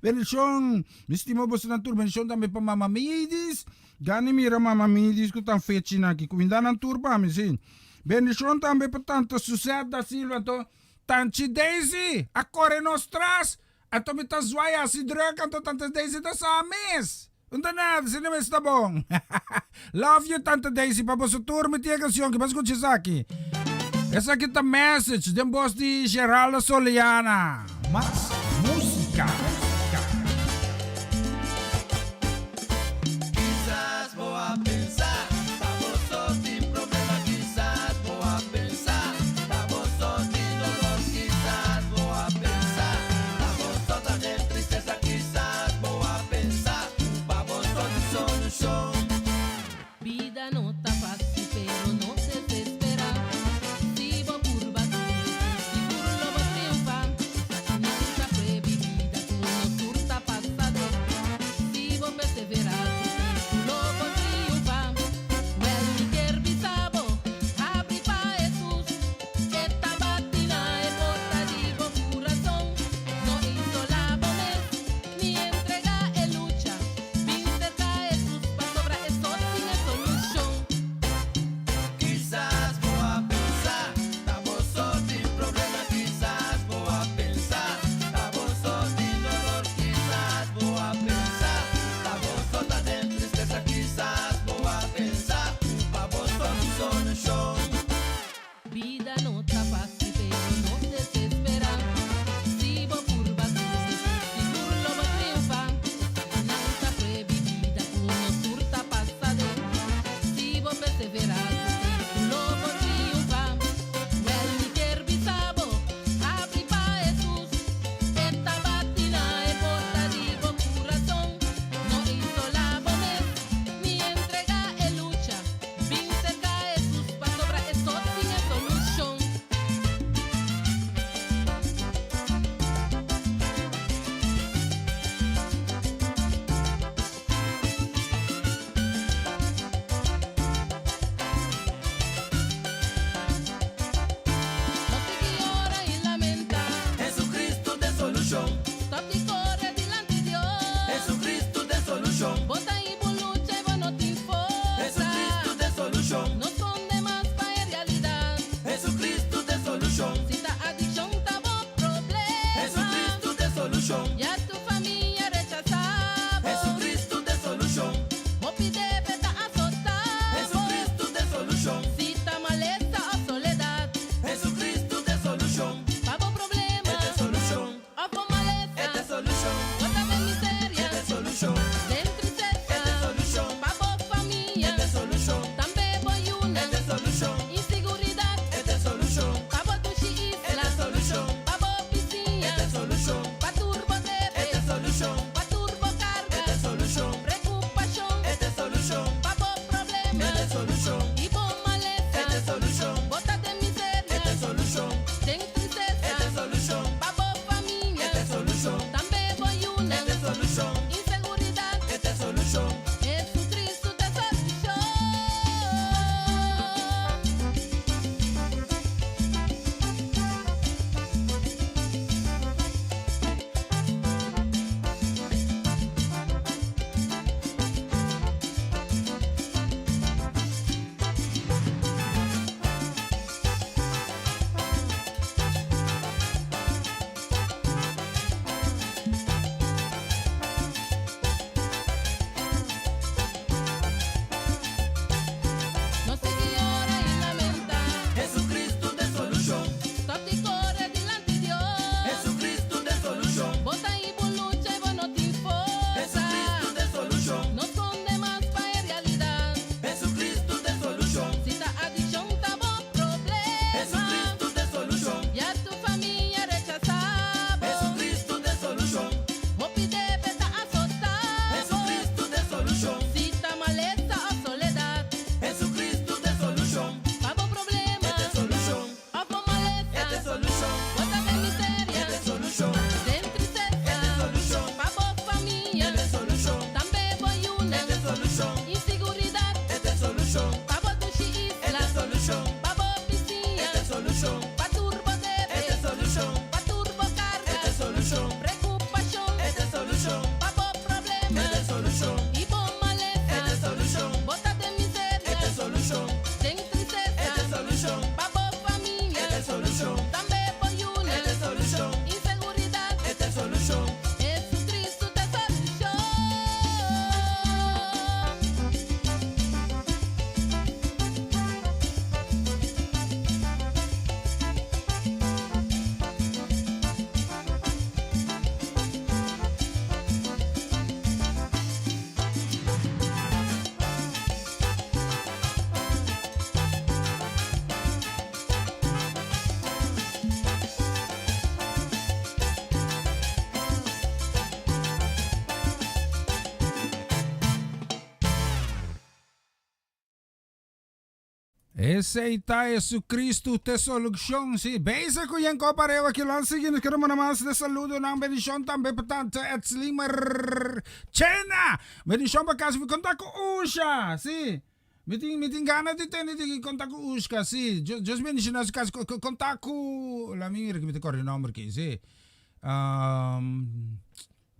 bendishon. Mi stima boso tur. Bendishon tambe pa Mama Midis. Gani mira Mama Midis ku tan fechi naki. Kuminda nan tur pa mi, sí. Bendishon tambe pa Tante Suzette da Silva. Anto Tanchi Daisy a kore nos tras. Anto mi ta zwaai hasi druk anto Tante Daisy ta sa mes. No ta nada, si no ta bon. Love you, Tante Daisy. Pa boso tur mi tin e kanshon ku bo skucha esaki. Esaki ta Message, den bos di Geraldo Soliana. Mas músika. Kisas bo a pensa, ta bo so tin problema. Kisas bo a pensa, ta bo so tin dolor. Kisas bo a pensa, ta bo so ta den tristesa. Kisas bo a pensa, pa bo so tin solushon. Bida no ta fásil, pero no desesperá. Si bo purba sigur lo bo triunfá. Nan ta prueba ku nos tur ta pasa den. Si bo perseverá, lo bo triunfá. Wel, mi ke bisa bo, habri pa Jesus. E ta bati na e porta di bo kurason. No isolá bo mes, ni entregá e lucha. Bin serka Jesus, pasobra e so tin e solushon. Esei ta Jesucristo t'e solucion, si. Bezig cu yen copa rewa ki lan sigui nos kere manda mas de saludonan bendicion tambe pa tante Etzlin Marchena bendicion pa casa mi conta cu Usha si mi tin mi tin gana di tende di conta cu Ushka si Dios bendiciona su casa conta cu la mi mira ki mi ta corda e nomber ki si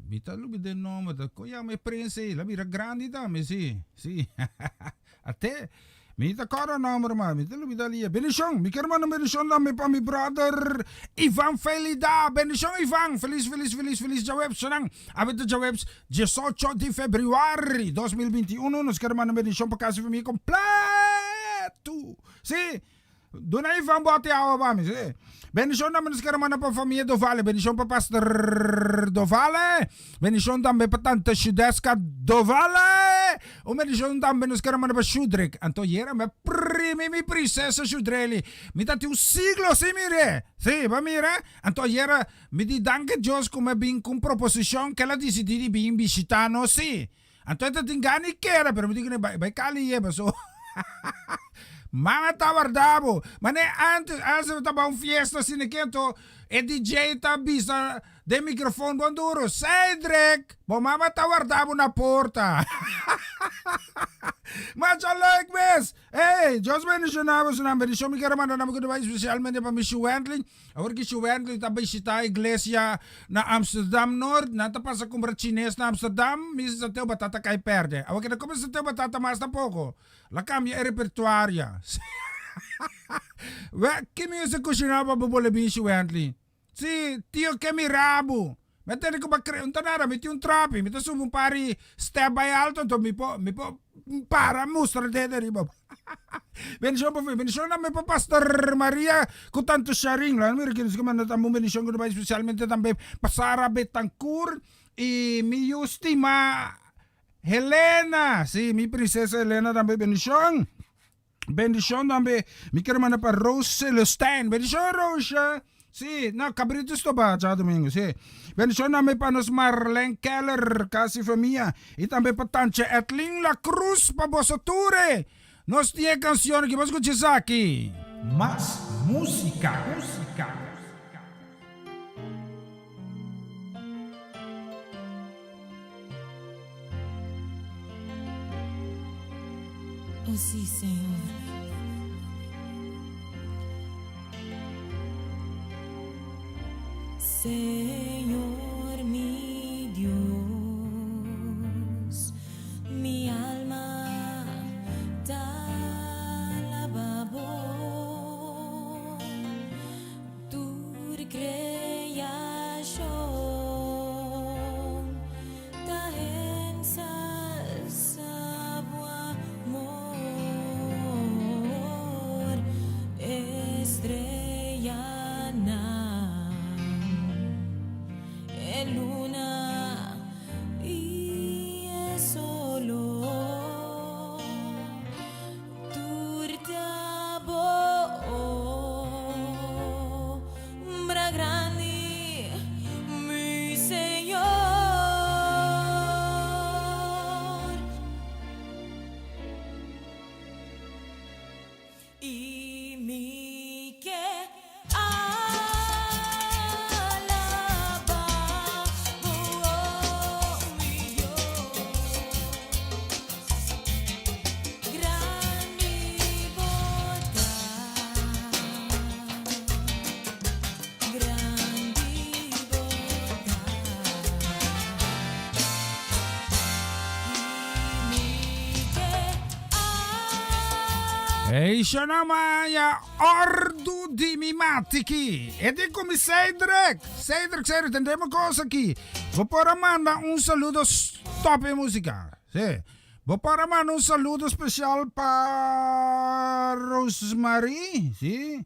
Mi ta lubida e nomber, ta kon yama e prins ei? El a bira grandi tambe, si, si. Ate, mi ta kòrda nomber mas, mi ta lubida alia. Bendishon, mi kier manda un bendishon tambe pa mi brother Ivan Felida. Bendishon Ivan, felis, felis, felis, felis djaweps nan. Awe ta djaweps diesocho di febrüari 2021. Nos kier manda un bendishon pa kasi famia kompletu. Si. Duna Ivan bote awa pa mi, sí. Bendishon tambe nos kere manda pa famia Dovale. Bendishon pa Pastor Dovale. Bendishon tambe pa Tante Shudeska Dovale. Un bendishon tambe nos kere manda pa Shudrik. Anto yera mi a primi mi prinsesa Shudreli. Mi ta tin un siglo sin mir'é. Sí, bo a mira? Anto yera mi di danki Dios ku mi a bin ku un proposishon ku el a disidí di bin bishitá nos, sí. Anto e ta tin gana i kera, pero mi di kune bai, bai kali yeba so. Mama ta warda bo. Mane antes, antes bo ta bai un fiesta asina ke anto e DJ ta bisa den microfoon bon duro, Cedric, bo mama ta warda bo na porta. Masha leuk mes. Hey, Dios bendiciona bo su nan. Bendicion mi kere manda na mi ku ta bai especialmente pa Michi Wendling. Awor ki Michi Wendling ta bishita iglesia na Amsterdam Noord, nan ta pasa kumpra chines na Amsterdam, mi sateo batata kai perde. Awor ki ta kumpra sateo batata mas tampoco. La kambia e repertuario. We, ki music kushina pa bo bole Michi Wendling? Si, tio ke mira bo. Mi a tende ku bo a kre, un ta nada, mi tin un trapi, mi ta subi un par di step bai alto, anto mi por, mi por para mustra dede riba bo. Bendishon pa bendishon tambe pa Pastor Maria ku Tante Sharin. Laat mira kinos ku manda tambe un bendishon ku ta bai spesialmente tambe pa Sara Betancourt i mi yu stima Helena. Si, mi prinsesa Helena tambe bendishon. Bendishon tambe mi quiero manda pa Rose Celestijn. Bendishon Roosje. Sí, no, cabrito stoba djadomingo, sí. Bendishon tambe pa nos Marlene Keller, casi famia. Y tambe pa Tantje Edlin La Cruz, pa boso ture. Nos tin e cancion aki, bo scucha esaki. Mas musica, musica. Oh sí, Señor. Señor mi Dios, mi alma ta alaba bo. Tur creacion ta ensalsa bo amor, Estrellanan, e luna y e solo. Tur ta bo obra grandi, mi Señor. I mi ke alaba bo, oh mi Dios. Grandi bo ta, grandi bo ta. I mi ke Hey, Shonamaya, Ordu di mi matiki. E di ku mi Cedric. Cedric, Cedric, tendemos kos aki. Bo por a manda un saludo stop e música. Sí. Bo por a manda un saludo especial pa Rosemary, sí.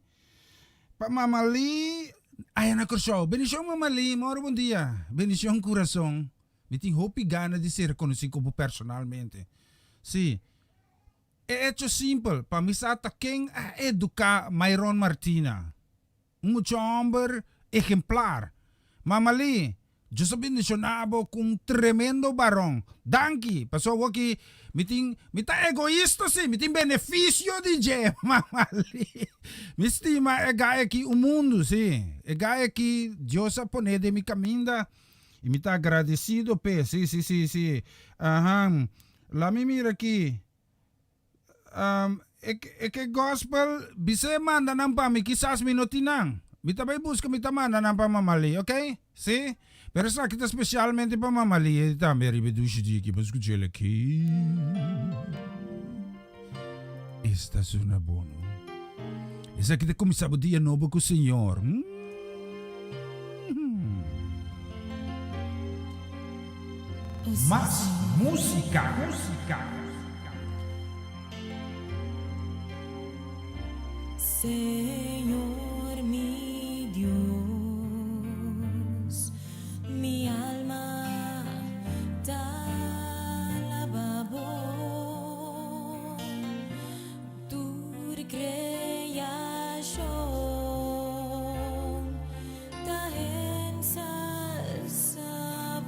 Pa Mama Lee, aya na Kòrsou. Bendishon Mama Lee, moro bon dia. Bendishon kurason. Mi tin hopi gana di ser konosí ku bo personalmente. Sí. E echo simpel, pa mi sa ta ken a eduká Myron Martina. Un mucha hòmber ehemplar. Mama Lee, Dios a bendiciona bo cu un tremendo baron. Danki, pasobra awoki mi tin, mi ta egoista si, mi tin beneficio di dje, Mama Lee. Mi stima e guy aki un mundo, si. E guy aki Dios a pone den mi caminda y mi ta agradecido p'e, si, si, si, si. Ahan, la mi mira aki. E e ke gospel bis'é manda nan pa mi kisas mi no tin nan. Mi ta bai buska mi ta manda nan pa Mama Lee ok si pero esaki ta spesialmente pa Mama Lee tambe riba e dushi di aki pa skuch'el aki. Esta suna bon no. Esaki ta kuminsá bo dia nobo ku Señor. Mas música, música. Señor mi Dios, mi alma ta alaba bo. Tur creacion ta ensalsa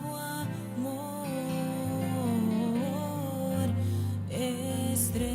bo amor. Estrellanan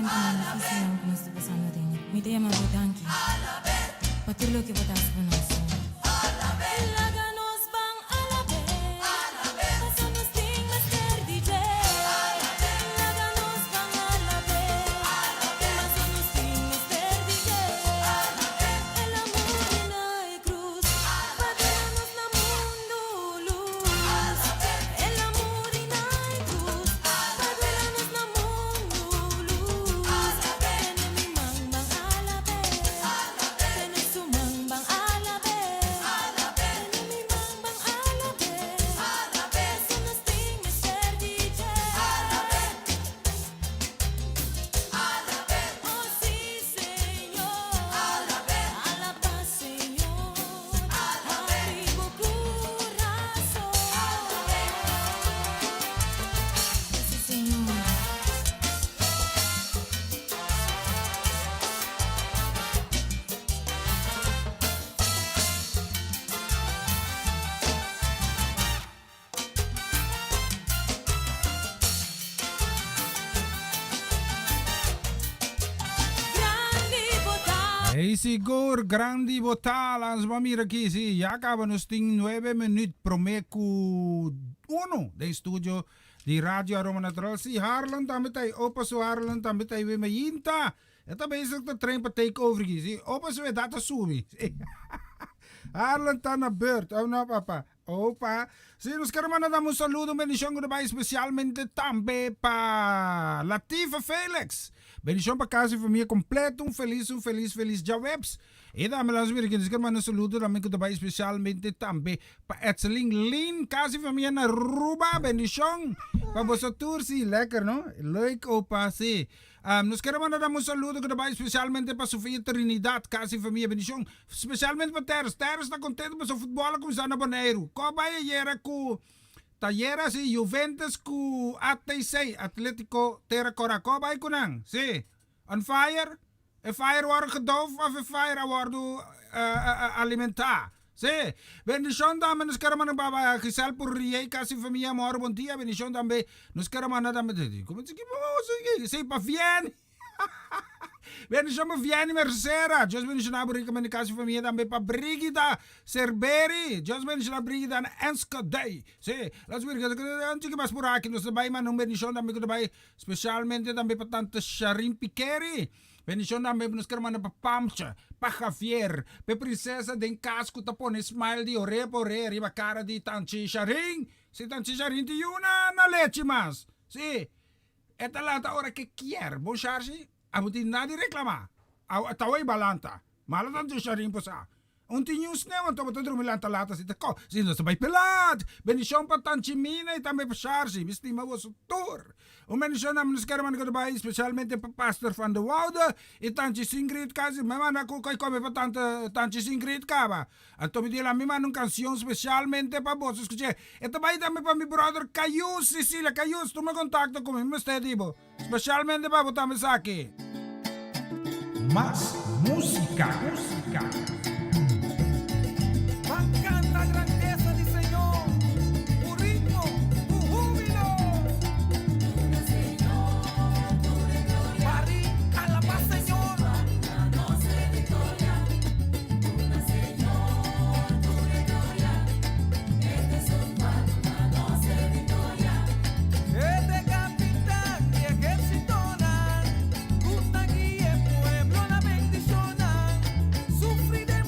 tempunan difísilnan ku nos ta pasando aden. Mi ta yama bo danki pa tur loke bo ta hasi pa nos, Señor. Laga nos ban alab'é, paso nos tin mester di dje. Laga nos ban alab'é, paso nos tin mester di dje. El a muri na e krus pa duna nos na mundu lus. El a muri na e krus pa duna nos na mundu lus. Tene mi man ban alab'é, tene su man ban alab'é. Tene mi man ban alab'é, paso nos tin mester di dje. Oh sí, Señor, alabá Señor, habri bo kurason. Sí, Señor. Grandi bo ta. Hey, sigur, grandi bo ta. Laat ons mira aki. Si, ya kaba nos tin 9 minuut promé ku 1 den studio di Radio Aroma Natural. Si, Harlan tambe ta ei. Opa su Harlan tambe ta ei. We mayinta. E ta bezig ta train pa take over aki. Si, opa su edat a subi. Si. Harlan ta na beurt. Oh no, papa. Opa. Si, nos ker manda dam un saludo, un bendishon ku ta bai spesialmente tambe pa Latifa Felix. Bendishon pa kas i famia kompleto. Un felis, un felis, felis djaweps. I tambe laat ons mira aki, nos ker manda un saludo tambe ku ta bai spesialmente tambe pa Etselin Lin, kas i famia na Aruba. Bendishon pa boso tur. Si, lekker no? Leuk opa, si. Nos ker manda dam un saludo ku ta bai spesialmente pa Sofia Trinidad, kas i famia. Bendishon spesialmente pa Terrence. Terrence ta kontento pasobra futbòl a kuminsá na Boneiru. Kò bai ayera ku ta ayera si Juventus ku ATC, Atletico Tera Kora. Kò bai ku nan? Si. On fire? E fire wòrdu gedoof òf e fire a wòrdu alimentá? Si. Bendishon tambe nos ker manda pa pa Giselle Purriey kas i famia mòru bon dia. Bendishon tambe nos ker manda tambe Si pa Vieni. Bendishon pa Vieni Mercera. Dios bendishoná bo rikamente kas i famia tambe pa Brigida Cerberi. Dios bendishoná Brigida na Enschede. Si. Las Virgen un chiki mas por aki nos ta bai manda un bendishon tambe ku ta bai Spesialmente tambe pa tante Sharin Pikeri. Bendishon tambe nos ker manda pa Pamcha, pa Javier, pa e prinsesa den kas ku ta pone smile di orea pa orea riba kara di tanchi Sharin. Si tanchi Sharin tin yu na na lechi mas. Si, e ta lanta ora ke kier. Bon Sharshi, abo tin nada di reklama. Awo ta oi balanta. Malo tanchi Sharin por sa. Un tin yu sneu anto bo ta drumi lanta lata si ta ko si nos ta bai pelat. Bendishon pa Tanchi Mina i tambe pa Sharsi. Mi stima boso tur. Un bendishon na nos hermano ku ta bai spesialmente pa Pastor van de Woude i Tanchi Singrid kasi mi manda ku koi kome pa tante Tanchi Singrid kaba. Anto mi di la mi manda un kansion spesialmente pa boso skuch'é. E ta bai tambe pa mi brother Cayus Cecilia. Cayus tuma kontakto ku mi mi mester di bo. Spesialmente pa bo tambe esaki. Mas música, música. Ban canta grandeza di Señor cu ritmo, cu hubilo. Bari, alaba Señor. E ta kapitan di ehérsitonan, ku ta guia e pueblo na bendishonnan. Sufri den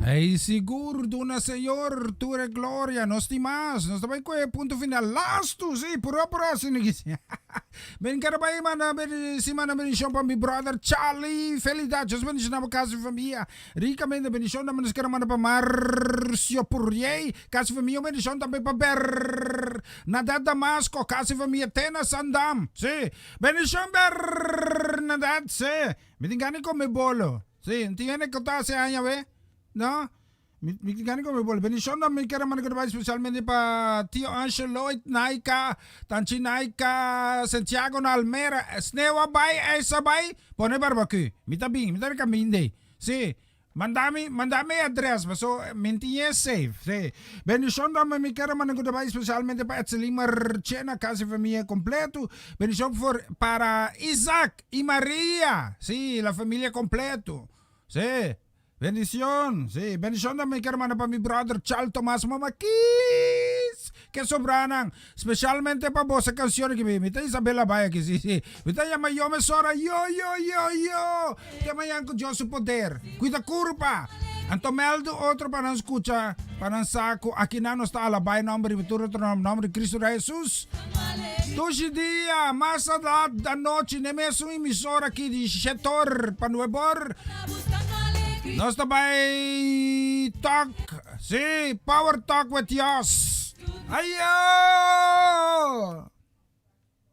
Ey sigur duna Señor tur e gloria, nos tin mas, nos ta bay cu e punto final, lastu, si, pura pura asina ki si. Ben kere bay manda si manda bendicion pa mi brother Charlie, felicidad, Dios bendiciona bo casa y familia ricamente, bendicion tambe nos kere manda pa Marcio Purriey, casa y familia, un bendicion tambe pa Bernadette Damasco, casa y familia, te na Sandam, si, bendicion Bernadette, si, mi tin gana di come bolo. Sí, no tin hende ku ta hasi aña we. No. Mi, mi tin gana di come bolo. Bendishon nan mi kere manda goodbye spesialmente pa Tio Angel Lloyd, Naika, Tanchi Naika, Santiago na Almera. Sneeuw a bai, ijs a bai, pone barbecue. Mi ta bin, mi ta rikaminde. Sí. Manda mi, manda mi e adres, paso mi tin e safe. Sí. Bendishon tambe mi kere manda goodbye spesialmente pa Etselin Marchena, kasi famia kompleto. Bendishon for, para Isaac. Y Maria, sí, la familia completo. Sí, bendicion, sí, bendicion tambe quiero manda pa mi brother Charles Tomas Mama Kiss, que sobranan, specialmente pa boso cancion ki mi ta Isabela bay aki, sí, sí, mi ta yama yo mesora, yo, yo, yo, yo, te mañan cu Dios su poder, cuida curpa, anto meldu otro pa nan scucha, pa nan sa cu aki nan nos ta alaba e nomber riba tur otro nomber, nomber di Cristo Rey Jesus. Dushi dia, mas laat anochi n'e mesun emisora aki di shetor pa nuebor. Nos ta bai talk, si, Power Talk with Jos. Ayo!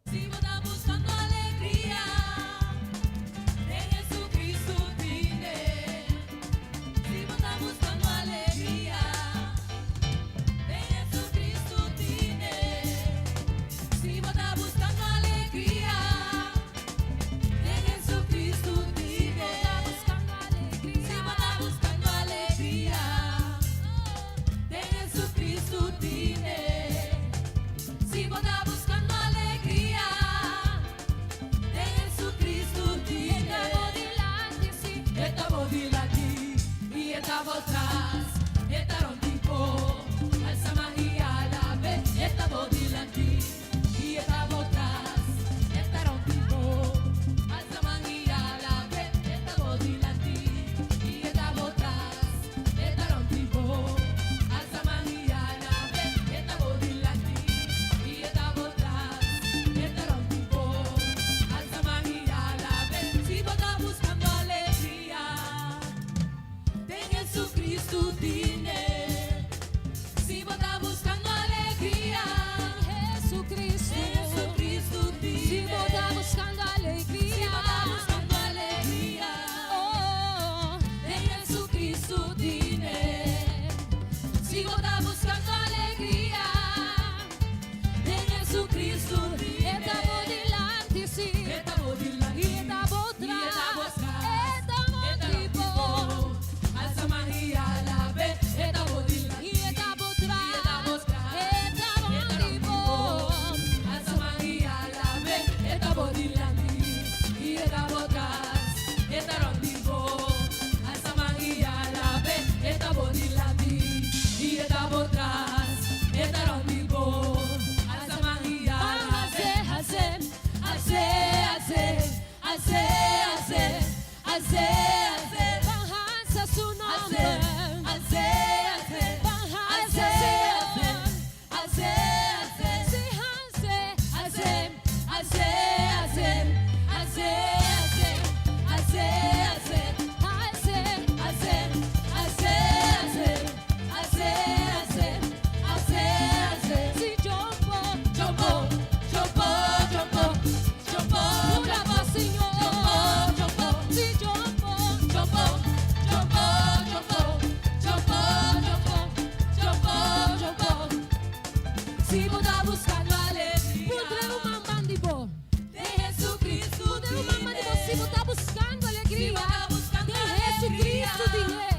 Si bo ta buscando alegria, den Jesucristo tine. Si bo ta buscando alegria, den Jesucristo tine. Si bo ta buscando alegria, den Jesucristo tine. Si bo ta buscando alegria, den Jesucristo tine. Si bo ta buscando alegria, den Jesucristo tine. E ta bo dilanti, si. E ta bo dilanti y e ta bo tras. E ta rond di bo, alsa man y alab'e. E ta bo dilanti y e ta bo tras. E ta rond di bo, alsa man y alab'e. E ta bo dilanti y e ta bo tras. E ta rond di bo, alsa man y alab'e. E ta bo dilanti y e ta bo tras. E ta rond di bo, alsa man y alab'e. Si bo ta buscando alegria, den Jesucristo tine. Si bo ta buscando alegria, Jesucristo, Jesucristo tine. Si bo ta buscando alegria, Si bo ta buscando alegria, oh, den Jesucristo tine. Si bo ta buscando alegria, den Jesucristo tine. E ta bo dilanti, si. E ta bo dilanti, E ta bo y e ta bo tras. tras. E ta E ta rond di bo. Alsa man y alab'e. E ta bo dilanti, E ta bo y e ta bo tras. tras. E ta E ta rond di rond di bo. Alsa man y alab'e. E ta bo dilanti, y e ta bo tras. E ta rond di bo. Alsa man y alab'e. E ta bo dilanti, y e ta bo tras. E ta rond di bo. Alsa man y alab'e. Hace, hace, hace, hace, hace, hace, hace. Ban halsa su nomber. Hace, hace, Ban halsa, Señor. hace, hace. Sí, hace, Hace, hace, hace, hace, hace, hace, hace. hace, hace, hace, hace, hace, hace, hace. Sí, jump up, Jump up, jump up, jump up, jump up, Una voz, Señor. jump up, Sí, jump up, jump up, jump up, jump up, jump up, jump up, jump up, jump up. Si bo ta buscando alegria, Puntra ruman banda di bo. de Jesucristo Puntra ruman banda di bo. Si bo ta buscando alegria, Si bo ta buscando de Jesucristo alegria. tine.